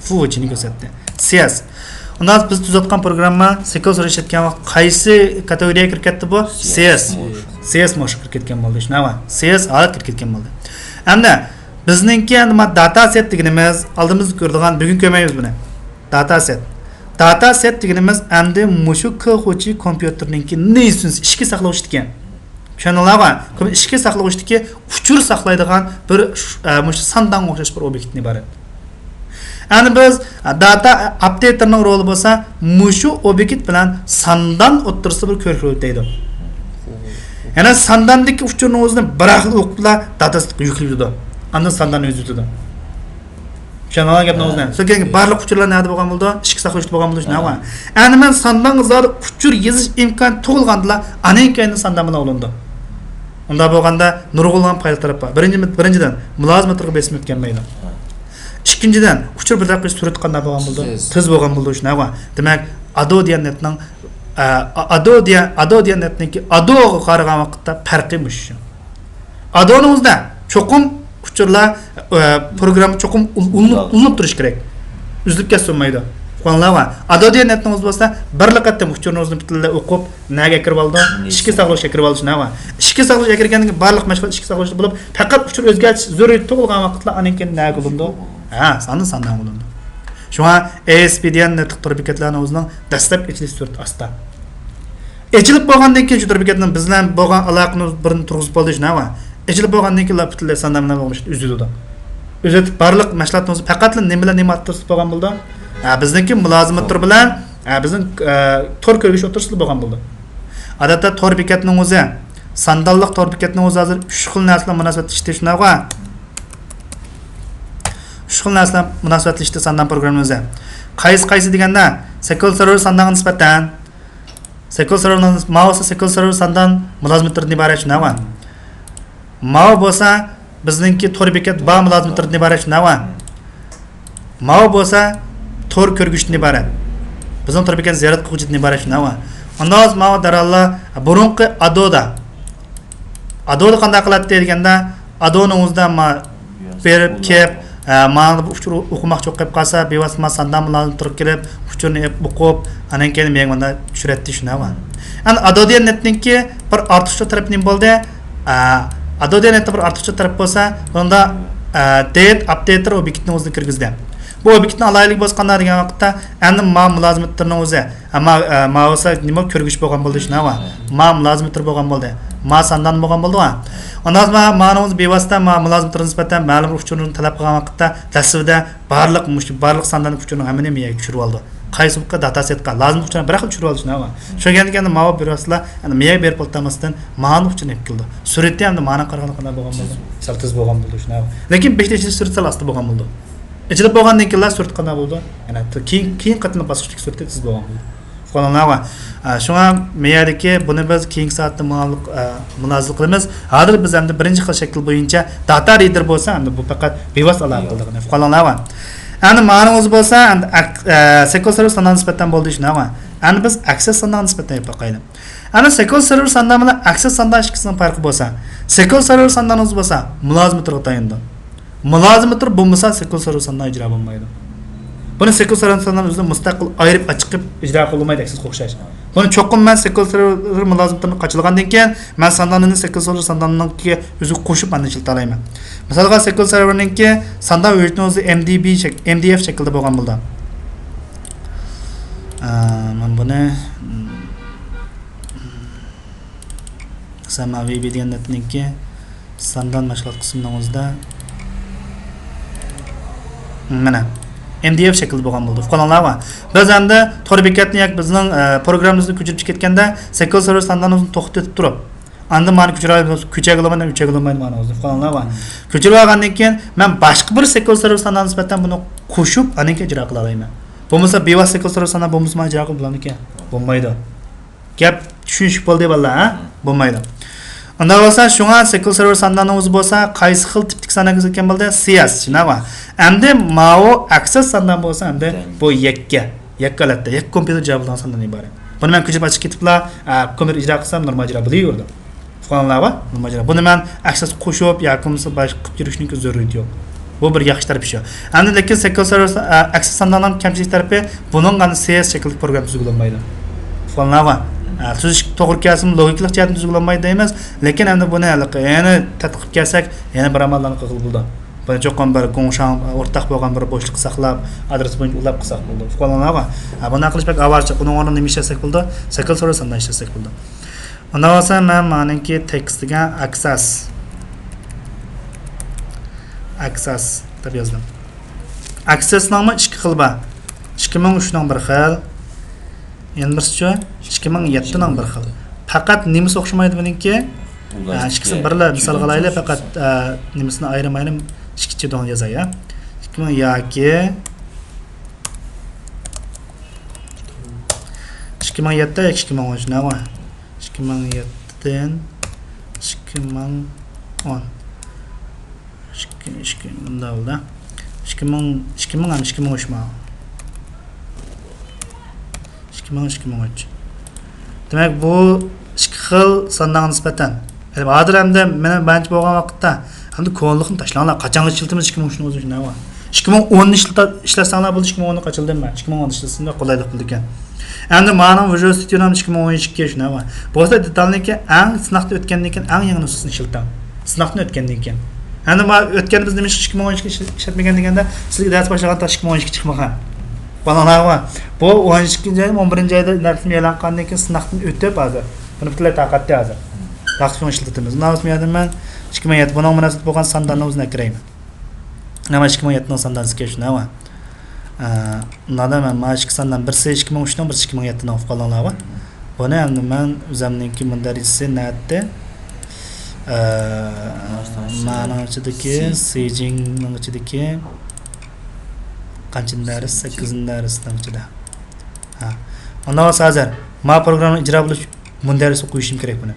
فۇ خۇجىنى كۆرسەتتى. سىئېس. ئۇنداق بىز تۈزۈۋاتقان پروگرامما سىكىل سېرۋېر ئىشلەتكەن ۋاقىت قايسى كاتېگورىيەگە كىرىپ كەتتى بۇ؟ سىئېس. سىئېس موشۇ كىرىپ كەتكەن بولدى، شۇنداقمۇ؟ سىئېس ھالەت كىرىپ كەتكەن بولدى. ئەمدى بىزنىڭكى ئەمدى ما داتا سېت دېگىنىمىز ئالدىمىزدا كۆرىدىغان، بۈگۈن كۆرمەيمىز بۇنى. داتا سېت. داتا سېت دېگىنىمىز ئەمدى مۇشۇ كې خۇجى كومپيۇتېرنىڭكى نېيسۇنس ئىچكى ساقلىغۇچ ئىكەن. چۈشەندىڭلارغۇ؟ ئىچكى ساقلىغۇچتىكى ئۇچۇر ساقلايدىغان بىر، ئە، مۇشۇ ساندانغا ئوخشاش بىر ئوبيېكتتىن ئىبارەت. ئەمدى بىز، ئە، داتا ئاپدېتېرنىڭ رولى بولسا مۇشۇ ئوبيېكت بىلەن ساندان ئوتتۇرىسىدا بىر كۆرۈك رولى ئۆتەيدۇ. يەنى سانداندىكى ئۇچۇرنىڭ ئۆزىنى بىراقلا ئوقۇپلا داتا سېتقا يۈكلىۋېتىدۇ. ئاندىن سانداننى ئۆزى ئۆتىدۇ. چۈشەندىڭلار گەپنىڭ ئۆزىنى؟ سۆزگە بارلىق ئۇچۇرلار نەدە بولغان بولىدۇ؟ ئىچكى ساقلىغۇچتا بولغان بولىدۇ، شۇنداقمۇ؟ ئەمدى مەن ساندانغا زادى ئۇچۇر يېزىش ئىمكانى تۇغۇلغاندىلا، ئاندىن كېيىن ساندان بىلەن ئۇلىنىدۇ. ئۇنداق بولغاندا نۇرغۇنلىغان پايدا تەرەپ بار. بىرىنچى، بىرىنچىدىن، مۇلازىمەتلىرىگە بېسىم يۆتكەلمەيدۇ. ئىككىنچىدىن، ئۇچۇر بىر دەقىقە سۈرئىتى قانداق بولغان بولىدۇ؟ تېز. تېز بولغان بولىدۇ، شۇنداقمۇ؟ دېمەك، ئادو دېگەن نېتنىڭ، ئە، ئادو دېگەن، ئادو دېگەن نېتنىڭكى ئادوغا قارىغان ۋاقىتتا پەرقى مۇشۇ. ئادونىڭ ئۆزىدە چوقۇم ئۇچۇرلار، ئە، پروگرامما چوقۇم ئۇل-، ئۇلىنىپ، ئۇلىنىپ تۇرۇشى كېرەك. ئۈزۈلۈپ كەتسە بولمايدۇ. ئۇققانلارغا، ئادودىيە نەتنىڭ ئۆزى بولسا بىرلا قېتىم ئۇچۇرنىڭ ئۆزىنى پۈتۈنلەي ئوقۇپ، نەگە ئەكىرىۋالىدۇ؟ ئىچكى ساقلىغۇچقا ئەكىرىۋالىدۇ، شۇنداقمۇ؟ ئىچكى ساقلىغۇچقا ئەكىرگەندىن كېيىن بارلىق مەشغۇلات ئىچكى ساقلىغۇچتا بولۇپ، پەقەت ئۇچۇر ئۆزگەرتىش زۆرۈرىيىتى تۇغۇلغان ۋاقىتلا ئاندىن كېيىن نەگە بولۇنىدۇ؟ ھە، ساندىن ساندانغا بولۇنىدۇ. شۇڭا ئەي ئېس پى دېگەن نېتىق تور بېكەتلەرنىڭ ئۆزىنىڭ دەسلەپكى ئېچىلىش سۈرئىتى ئاستا. ئېچىلىپ بولغاندىن كېيىن شۇ تور بېكەتنىڭ بىز بىلەن بولغان ئالاقىنى بىرىنى تۇرغۇزۇپ بولدى، شۇنداقمۇ؟ ئېچىلىپ بولغاندىن كېيىنلا پۈتۈنلەي ساندان بىلەن بولغان ئۈزۈلىدۇ. ئۈزۈلۈپ بارلىق مەشغۇلاتنىڭ ئۆزى پەقەتلا نېمە بىلەن نېمە ئارتتۇرۇپ بولغان بولىدۇ؟ ھە، بىزنىڭكى مۇلازىمەت تور بىلەن، ھە، بىزنىڭ، ئە، تور كۆرگۈچ ئوتتۇرىسىدا بولغان بولىدۇ. ئادەتتە تور بېكەتنىڭ ئۆزى، ساندانلىق تور بېكەتنىڭ ئۆزى ھازىر ئۈچ خىل نەرسە بىلەن مۇناسىۋەتلىشتى، شۇنداقمۇ؟ ئۈچ خىل نەرسە بىلەن مۇناسىۋەتلىشتى ساندان پروگراممىنىڭ ئۆزى. قايسى، قايسى دېگەندە، سىكۋېل سېرۋېر ساندانغا نىسبەتەن، سىكۋېل سېرۋېرنىڭ، ماۋۇ بولسا سىكۋېل سېرۋېر ساندان مۇلازىمەت تورىدىن ئىبارەت، شۇنداقمۇ؟ ماۋۇ بولسا بىزنىڭكى تور بېكەت بار مۇلازىمەت تورىدىن ئىبارەت، شۇنداقمۇ؟ ماۋۇ بولسا تور كۆرگۈچتىن ئىبارەت. بىزنىڭ تور بېكەت زىيارەت قىلغۇچىدىن ئىبارەت، شۇنداقمۇ؟ ئۇنداق بولسا ماۋۇ دەرھاللا بۇرۇنقى ئادودا، ئادودا قانداق قىلاتتى دېگەندە، ئادونىڭ ئۆزىدە ما بېرىپ كېلىپ، ئە، ماڭا بىر ئۇچۇر ئوقۇماقچى بولۇپ قېلىپ قالسا، بىۋاسىتە ما ساندان مۇلازىمەت تورىغا كېلىپ، ئۇچۇرنى ئېلىپ ئوقۇپ، ئاندىن كېيىن مېنىڭ مۇندا چۈشۈرەتتى، شۇنداقمۇ؟ ئەمدى ئادودىيە نېتنىڭكى بىر ئارتۇقچىلىق تەرىپى نېمە بولدى؟ ئە، ئادودىيە نېتنىڭ بىر ئارتۇقچىلىق تەرىپى بولسا، بۇندا، ئە، دېت ئاپدېتېر ئوبيېكتىنىڭ ئۆزىنى كىرگۈزدى. بۇ ئوبيېكتنىڭ ئالاھىدىلىكى بولسا قانداق دېگەن ۋاقىتتا، ئەمدى ما مۇلازىمەت تورىنىڭ ئۆزى، ئە، ما، ئە، ما بولسا نېمە كۆرگۈچ بولغان بولدى، شۇنداقمۇ؟ ما مۇلازىمەت تورى بولغان بولدى. ما ساندان بولغان بولدى. ئۇنداق ما، مانىڭ ئۆزى بىۋاسىتە ما مۇلازىمەت تورىغا نىسبەتەن مەلۇم بىر ئۇچۇرنى تەلەپ قىلغان ۋاقىتتا، دەسلىپىدە بارلىق مۇشۇ، بارلىق ساندان ئۇچۇرنىڭ ھەممىنى مېيەگە چۈشۈرۈۋالىدۇ. قايسى بولسا داتا سېتقا لازىم ئۇچۇرنى بىر خىل چۈشۈرۈۋالىدۇ، شۇنداقمۇ؟ شۇ گەپتىكى ئەمدى ماۋۇ بىۋاسىتە ئەمدى مېيەگە بېرىپ بولۇپ ماڭا ئۇچۇرنى ئېلىپ كېلىدۇ. سۈرئىتى ئەمدى ماڭا قارىغاندا قانداق بولغان بولىدۇ؟ سەل تېز بولغان بولىدۇ، شۇنداقمۇ؟ لېكىن بېشىدا ئېچىلىش سۈرئىتى سەل ئاستا بولغان بولىدۇ. ئېچىلىپ بولغاندىن كېيىنلا سۈرئىتى قانداق بولىدۇ؟ يەنە كېيىن، كېيىن قېتىملىق باسقۇچتىكى سۈرئىتى تېز بولغان بولىدۇ. ئۇققانلارغا. ئە، شۇڭا مەيەردىكى بۇنى بىز كېيىنكى سائەتتە مۇئەللىق، ئە، مۇنازىرە قىلىمىز. ھازىر بىز ئەمدى بىرىنچى خىل شەكىل بويىچە داتا رىدېر بولسا، ئەمدى بۇ پەقەت بىۋاسىتە ئالاقە قىلىدىغىنى. ئۇققانلارغا. ئەمدى مانىڭ ئۆزى بولسا، ئەمدى ئەك-، ئە، سىكۋېل سېرۋېر ساندانغا نىسبەتەن بولدى، شۇنداقمۇ؟ ئەمدى بىز ئەكسېس ساندانغا نىسبەتەن ئېلىپ باقايلى. ئەمدى سىكۋېل سېرۋېر ساندان بىلەن ئەكسېس ساندان ئىككىسىنىڭ پەرقى بولسا، سىكۋېل سېرۋېر ساندانىڭىز بولسا مۇلازىمەت تورىغا تايىنىدۇ. مۇلازىمەت تورى بولمىسا، سىكۋېل سېرۋېر ساندان ئىجرا بولمايدۇ. بۇنى سىكۋېل سېرۋېر ساندان ئۆزىنى مۇستەقىل ئايرىپ ئاچىقىپ ئىجرا قىلالمايدۇ، ئەكسىس ئوخشاش. بۇنى چوقۇم مەن سىكۋېل سېرۋېر مۇلازىمىتىنى قاچىلىغاندىن كېيىن، مەن سانداننى سىكۋېل سېرۋېر سانداننىڭكىگە ئۆزىگە قوشۇپ ئاندىن ئىشلىتەلەيمەن. مىسالغا، سىكۋېل سېرۋېرنىڭكى ساندان ھۆججىتىنىڭ ئۆزى ئېم دى بى شەك-، ئېم دى ئېف شەكلىدە بولغان بولىدۇ. ئە، مەن بۇنى، مىسالغا، ۋى بى دېگەن نەتنىڭكى ساندان مەشغۇلات قىسمىنىڭ ئۆزىدە، مانا، ئېم دى ئېف شەكلىدە بولغان بولىدۇ. ئۇققانلارغا، بىز ئەمدى تور بېكەتنى ياكى بىزنىڭ، ئە، پروگراممىمىزنى كۆچۈرۈپ چىقىپ كەتكەندە، سىكۋېل سېرۋېر ساندانىمىزنى توختىتىپ تۇرۇپ، ئاندىن مانا كۆچۈرۈۋالىمىز، كۆچۈرگىلى بولمايدۇ، كۆچۈرگىلى بولمايدۇ مانا ئۆزى. ئۇققانلارغا. كۆچۈرۈۋالغاندىن كېيىن، مەن باشقا بىر سىكۋېل سېرۋېر ساندانغا نىسبەتەن بۇنى قوشۇپ، ئاندىن كېيىن ئىجرا قىلالايمەن. بولمىسا، بىۋاسىتە سىكۋېل سېرۋېر ساندان بولمىسا، مانا ئىجرا قىلىپ بولامدىكەن؟ بولمايدۇ. گەپ چۈشىنىشلىك بولدى، بالىلار، ھە؟ بولمايدۇ. ئۇنداق بولسا، شۇڭا سىكۋېل سېرۋېر سانداننىڭ ئۆزى بولسا، قايسى خىل تىپتىكى ساندان كىرگۈزگەن بولدى؟ سى ئېس، شۇنداقمۇ؟ ئەمدى ماۋۇ ئەكسېس ساندان بولسا، ئەمدى بۇ يەككە، يەككە ھالەتتە، يەككە كومپيۇتېر جاۋابلىغان ساندان ئىبارەت. بۇنى مەن كۆچۈرۈپ ئاچىقىپ كېتىپلا، ئە، كومپيۇتېر ئىجرا قىلسام، نورمال ئىجرا بولۇۋېرىدۇ. ئۇققانلارغا، نورمال ئىجرا. بۇنى مەن ئەكسېس قوشۇپ ياكى بولمىسا باشقا قىلىپ يۈرۈشنىڭكى زۆرۈرىيىتى يوق. بۇ بىر ياخشى تەرىپى شۇ. ئەمدى لېكىن سىكۋېل سېرۋېر، ئە، ئەكسېس سانداننىڭ كەمچىلىك تەرىپى، بۇنىڭغا ئەمدى سى ئېس شەكىلدىكى پروگرامما تۈزگىلى بولمايدۇ. ئۇققانلارغا. ئە، تۈزۈش توغرا كەلسىمۇ، لوگىكىلىق جەھەتتىن تۈزگىلى بولمايدۇ دەيمىز. لېكىن ئەمدى بۇنى ھېلىقى يەنە تەتقىق قىلىپ كەلسەك، يەنە بىر ئاماللارنى قىلغىلى بولىدۇ. بۇنى چوقۇم بىر گۇڭشاڭ ئورتاق بولغان بىر بوشلۇققا ساقلاپ، ئادرېس بويىچە ئۇلاپ قىلساق بولىدۇ. ئۇققانلارغا. ئە، بۇنداق قىلىش بەك ئاۋارىچىلىق. بۇنىڭ ئورنىدا نېمە ئىشلەتسەك بولىدۇ؟ سىكۋېل سېرۋېر ساندان ئىشلەتسەك بولىدۇ. ئۇنداق بولسا، مەن مانىڭكى تېكىستىگە ئەكسېس، ئەكسېس دەپ يازدىم. ئەكسېسنىڭمۇ ئىككى خىلى بار. ئىككى مىڭ ئۈچنىڭ بىر خىل، يەنە بىرسىچۇ؟ ئىككى مىڭ يەتتىنىڭ بىر خىل. پەقەت نېمىسى ئوخشىمايدۇ بۇنىڭكى؟ ئە، ئىككىسىنى بىرلا مىسالغا ئالايلى، پەقەت، ئە، نېمىسىنى ئايرىم-ئايرىم ئىككىچە دېڭىز يازاي، ھە؟ ئىككى مىڭ ياكى ئىككى مىڭ يەتتە ياكى ئىككى مىڭ ئون، شۇنداقمۇ؟ ئىككى مىڭ يەتتىدىن ئىككى مىڭ ئون. ئىككى، ئىككى، مۇنداق بولدى. ئىككى مىڭ، ئىككى مىڭ ھەم ئىككى مىڭ ئۈچ ماۋۇ. ئىككى مىڭ، ئىككى مىڭ ئۈچ. دېمەك، بۇ ئىككى خىل ساندانغا نىسبەتەن. ھازىر ئەمدى مېنىڭ مەنچە بولغان ۋاقىتتا، ئەمدى كونىلىقنى تاشلاڭلار. قاچانغىچە ئىشلىتىمىز ئىككى مىڭ ئۈچنىڭ ئۆزىنى، شۇنداقمۇ؟ ئىككى مىڭ ئون ئىشلىتە-، ئىشلەتسەڭلار بولىدۇ، ئىككى مىڭ ئوننى ئاچىلدىم مەن. ئىككى مىڭ ئون ئىشلەتسىڭلار قولايلىق بولىدىكەن. ئەمدى مانىڭ ۋىژۇئال ستۇدىيونىڭ ئىككى مىڭ ئون ئىككى شۇنداق. بولسا دېتالنىڭكى ئەڭ سىناقتىن ئۆتكەندىن كېيىن ئەڭ يېڭى نۇسخىسىنى ئىشلىتىڭ. سىناقتىن ئۆتكەندىن كېيىن. ئەمدى ما ئۆتكەندە بىز نېمە ئۈچۈن ئىككى مىڭ ئون ئىككى ئىشلەتمىگەن دېگەندە، سىلەرگە دەرس باشلىغاندا ئىككى مىڭ ئون ئىككى چىقمىغان. بالىلار بار. بۇ ئون ئىككىنچى ئاي، ئون بىرىنچى ئايدا نەرسىنى ئېلان قىلغاندىن كېيىن سىناقتىن ئۆتۈپ ھازىر. بۇنى پۈتۈنلەي تارقاتتى ھازىر. تارقىتىش ئۈچۈن ئىشلىتىمىز. مۇنداق بولسا مۇنداق، ئىككى مىڭ يەتتە، بۇنىڭغا مۇناسىۋەتلىك بولغان سانداننى ئۆزىنى ئەكىرەيمەن. مانا ئىككى مىڭ يەتتىنىڭ ساندانى كەشنى ئەۋە. ئە، مۇندا مەن مانا ئىككى ساندان، بىرسى ئىككى مىڭ ئۈچنىڭ، بىرسى ئىككى مىڭ يەتتىنىڭ ئۇقۇپ قالدىڭلارغۇ. بۇنى ئەمدى مەن ئۆزۈمنىڭكى مۇندەرىجىسى نەتتە. ئە، مانىڭ ئىچىدىكى، سىجىڭنىڭ ئىچىدىكى قانچىنچى دەرس؟ سەككىزىنچى دەرسنىڭ ئىچىدە. ھە. ئۇنداق بولسا ھازىر ما پروگراممىنى ئىجرا بولۇش مۇندەرىجىسىگە قويۇشۇم كېرەك بۇنى.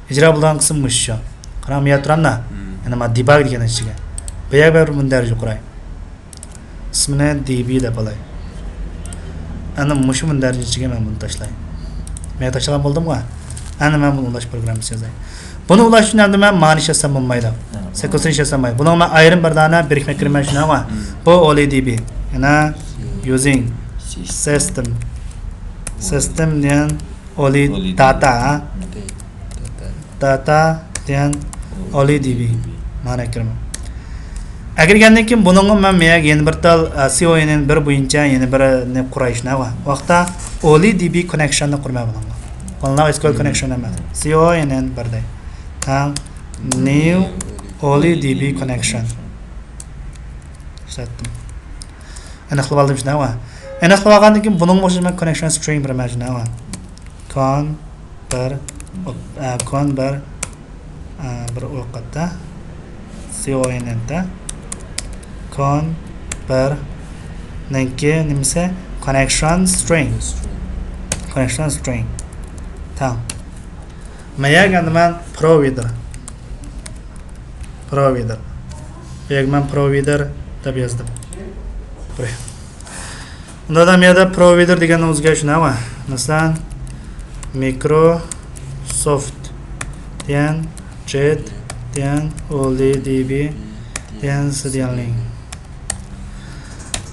ئىجرا بولىدىغان قىسىم مۇشۇ شۇ. قاراڭ، مەن تۇرامدا. يەنە ما دېباگ دېگەن ئىچىگە. بۇ يەرگە بىر مۇندەرىجە قۇراي. ئىسمىنى دېبى دەپ ئالاي. ئەنە مۇشۇ مۇندەرىجە ئىچىگە مەن بۇنى تاشلاي. مەن تاشلىغان بولدۇمغۇ؟ ئەنە مەن بۇنى ئۇلاش پروگراممىسى يازاي. بۇنى ئۇلاش ئۈچۈن ئەمدى مەن مانى ئىشلەتسەم بولمايدۇ. سېكۇنسنى ئىشلەتسەم بولمايدۇ. بۇنىڭغا مەن ئايرىم بىر دانە بىرىكمە كىرىمەن شۇنداقمۇ؟ بۇ ئولى دېبى. يەنە يۇزىڭ سىستېم. سىستېم دېگەن ئولى داتا. داتا دېگەن ئولى دېبى. مانا كىرىمەن. ئەكىرگەندىن كېيىن بۇنىڭغا مەن مەيەگە يەنە بىر تال، ئە، سىئوئېنئېن بىر بويىچە يەنە بىرنى قۇراي شۇنداقمۇ؟ ۋاقىتتا ئولى دېبى كوننېكشننى قۇرىمەن بۇنىڭغا. بۇنىڭغا ئېس كيۇ ئېل كوننېكشن ئەمەس. سىئوئېنئېن بىر دەي. تەڭ نيۇ ئولى دېبى كوننېكشن. ئىشلەتتىم. ئېنىقلاپ ئالدىم شۇنداقمۇ؟ ئېنىقلاپ ئالغاندىن كېيىن بۇنىڭغا ئوخشاش مەن كوننېكشن سترىڭ بېرىمەن شۇنداقمۇ؟ كون بىر، ئوپ-، ئە، كون بىر، ئە، بىر ئوقەتتە. سىئوئېنئېندا. كون بىرنىڭكى نېمىسى؟ كوننېكشن سترىڭ. كوننېكشن سترىڭ. تەڭ. مەيەگە ئەمدى مەن پروۋايدېر. پروۋايدېر. بۇ يەرگە مەن پروۋايدېر دەپ يازدىم. ئۇنداقتا مەيەدە پروۋايدېر دېگەننىڭ ئۆزىگە شۇنداقمۇ؟ مەسىلەن، مىكروسوفت دېگەن، جېت دېگەن، ئولى دېبى دېگەن، سىدىيەنلىڭ.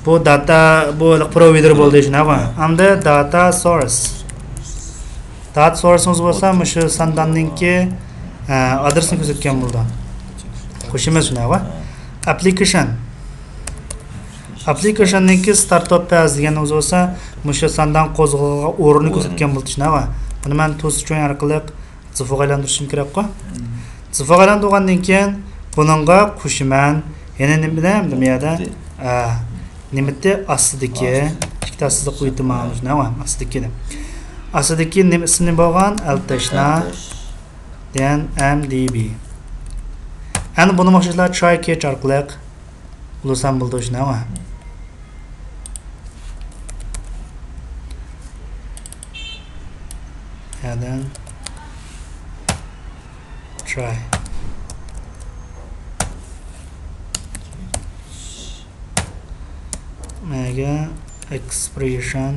بۇ داتا، بۇ پروۋايدېر بولدى شۇنداقمۇ؟ ئەمدى داتا سورس. داتا سورسىمىز بولسا مۇشۇ سانداننىڭكى، ئە، ئادرېسىنى كۆرسەتكەن بولىدۇ. قوشىمىز شۇنداقمۇ؟ ئەپلىكېيشن. ئەپلىكېيشننىڭكى ستارت توپ پەز دېگەننىڭ ئۆزى بولسا مۇشۇ ساندان قوزغىلىدىغان ئورۇننى كۆرسەتكەن بولىدۇ شۇنداقمۇ؟ بۇنى مەن تو سترىڭ ئارقىلىق زىفۇغا ئايلاندۇرۇشۇم كېرەكقۇ. زىفۇغا ئايلاندۇرغاندىن كېيىن بۇنىڭغا قوشىمەن. يەنە نېمە دەيمەن بۇ يەردە؟ ئە، نېمىتى ئاستىدىكى، ئىككى ئاستىدا قويۇۋېتىمەن، مانا شۇنداقمۇ؟ ئاستىدىكى. ئاستىدىكى نېمە ئىسمى بولغان؟ ئەلتەشنا دېگەن ئەم دى بى. ئەمدى بۇنىمۇ ئوخشاشلا تراي كېچ ئارقىلىق ئۇلىسام بولىدۇ شۇنداقمۇ؟ يەردىن تراي. مەگە ئېكسپرېشن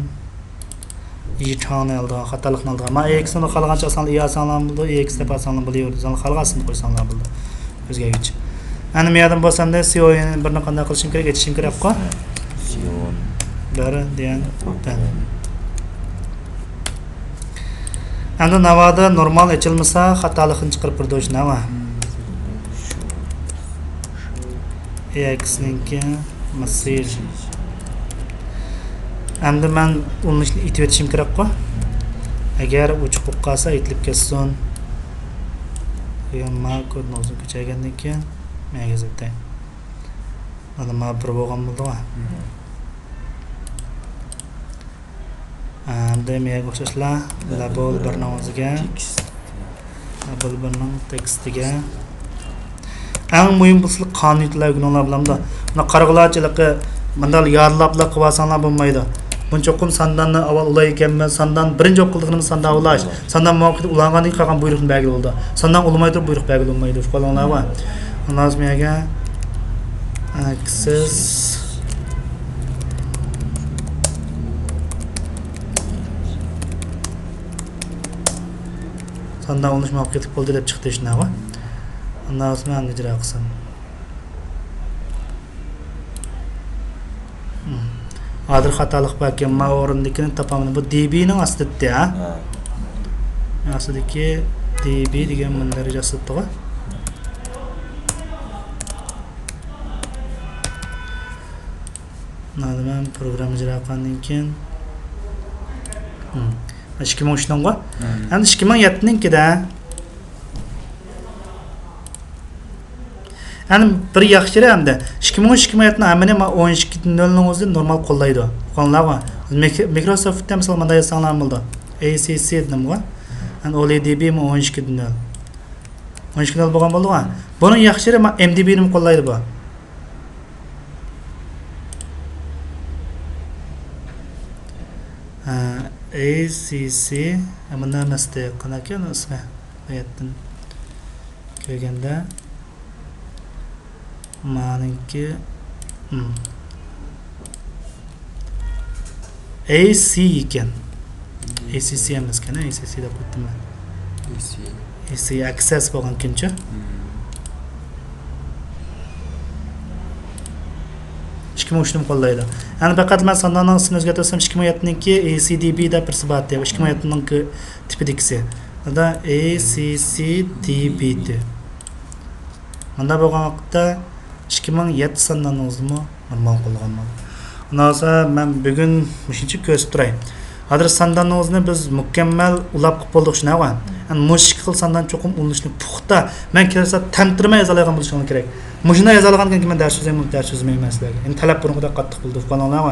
يىچاڭنى ئالىدىغان، خاتالىقنى ئالىدىغان. مانا ئېكسنى خالىغانچە ئالساڭلار، ئى ئالساڭلار بولىدۇ، ئېكس دەپ ئالساڭلار بولىدۇ. ئۆزۈڭلار خالىغان ئىسىمنى قويساڭلار بولىدۇ. ئۆزگەرگۈچە. ئەنە مۇ يەردىن بولسا ئەمدى سىئوئېن بىرنى قانداق قىلىشىم كېرەك؟ ئېچىشىم كېرەكقۇ؟ سىئوئېن بىر دېگەن. ئەمدى ناۋادا نورمال ئېچىلمىسا، خاتالىقنى چىقىرىپ بېرىدۇ شۇنداقمۇ؟ ئېكسنىڭكى مېسسېج. ئەمدى مەن ئۇلىنىشنى ئېيتىۋېتىشىم كېرەكقۇ؟ ئەگەر ئوچۇق بولۇپ قالسا ئېيتىلىپ كەتسۇن. ما كودنى ئۆزۈم كۆچۈرگەندىن كېيىن مەن يېزىۋېتەي. مانا ما بىر بولغان بولدىغۇ. ئەمدى مېگە ئوخشاشلا لابېل بىرنىڭ ئۆزىگە، لابېل بىرنىڭ تېكىستىگە. ئەڭ مۇھىم بولسا قانۇنىيەتلەر ئۆگىنىڭلار بولامدۇ؟ مانا قارىغۇلارچە ھېلىقى مۇنداق يادلاپلا قىلىۋالساڭلار بولمايدۇ. بۇنى چوقۇم سانداننى ئاۋۋال ئۇلاي ئىكەنمىز، ساندان بىرىنچى ئوقۇلدىغىنىمىز ساندان ئۇلاش. ساندان مۇۋەپپەقىيەتلىك ئۇلانغاندىن كېيىن قالغان بۇيرۇقنى بەلگىلەپ بولىدۇ. ساندان ئۇلىماي تۇرۇپ بۇيرۇق بەلگىلەپ بولمايدۇ. ئۇقۇپ قالدىڭلارمۇ؟ ئۇنداق بولسا مەگە ئەكسېس. ساندان ئۇلىنىش مۇۋەپپەقىيەتلىك بولدى دەپ چىقتى شۇنداقمۇ؟ ئۇنداق بولسا مەن ئىجرا قىلسام. ھازىر خاتالىق باركەن، ما ئورۇندىكىنى تاپالمىدىم. بۇ دىبىنىڭ ئاستىدىتتى، ھە؟ ھە. ئاستىدىكى دىبى دېگەن مۇندەرىجە ئاستىدىتتىغۇ. مانا مەن پروگرامما ئىجرا قىلغاندىن كېيىن، ھىم. ئىككى مىڭ ئۈچنىڭغۇ. ھىم. ئەمدى ئىككى مىڭ يەتتىنىڭكىدە، يەنى بىر ياخشى يېرى ئەمدى ئىككى مىڭ ئۈچ، ئىككى مىڭ يەتتىنىڭ ھەممىنى ما ئون ئىككى نۆلنىڭ ئۆزى نورمال قوللايدۇ. ئۇققانلارغۇ؟ مىك-، مىكروسوفتتا مىسال مۇنداق يازساڭلار بولىدۇ. ئەي سى سى دېدىمغۇ. يەنى ئولى دىبى ما ئون ئىككى نۆل. ئون ئىككى نۆل بولغان بولدىغۇ. بۇنىڭ ياخشى يېرى ما ئېم دىبىنىمۇ قوللايدۇ بۇ. ئەي سى سى، مۇنداق ئەمەستى، قانداقكەن ئۇنىڭ ئىسمى؟ بۇ يەردىن كۆرگەندە، مانىڭكى، ھىم. ئەي سى ئىكەن. ئەي سى سى ئەمەسكەن، ئەي سى سى دەپ قويدۇم مەن. ئەي سى. ئەي سى ئەكسەس بولغانكەنچۇ. ھىم. ئىككى مىڭ ئۈچنىمۇ قوللايدۇ. يەنى پەقەت مەن سانداننىڭ ئىسمىنى ئۆزگەرتىۋەتسەم، ئىككى مىڭ يەتتىنىڭكى ئەي سى دىبى دەپ بىرسى بار ئىدى. ئىككى مىڭ يەتتىنىڭكى تىپىدىكىسى. مۇندا ئەي سى سى دىبى دە. مۇنداق بولغان ۋاقىتتا ئىككى مىڭ يەتتە سانداننىڭ ئۆزىمۇ نورمال قوللىغان بولىدۇ. ئۇنداق بولسا مەن بۈگۈن مۇشۇنچە كۆرسىتىپ تۇراي. ھازىر سانداننىڭ ئۆزىنى بىز مۇكەممەل ئۇلاپ قىلىپ بولدۇق، شۇنداققۇ؟ يەنى مۇشۇ ئىككى خىل ساندان چوقۇم ئۇلىنىشنى پۇختا، مەن كېلىسا تەمتىرىمەي يازالايدىغان بولۇشۇڭلار كېرەك. مۇشۇنداق يازالىغاندىن كېيىن مەن دەرس سۆزلەيمەن، دەرس سۆزلىمەيمەن سىلەرگە. يەنى تەلەپ بۇرۇنقىدەك قاتتىق بولدى، ئۇققانىڭلارغۇ؟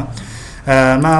ئە، مەن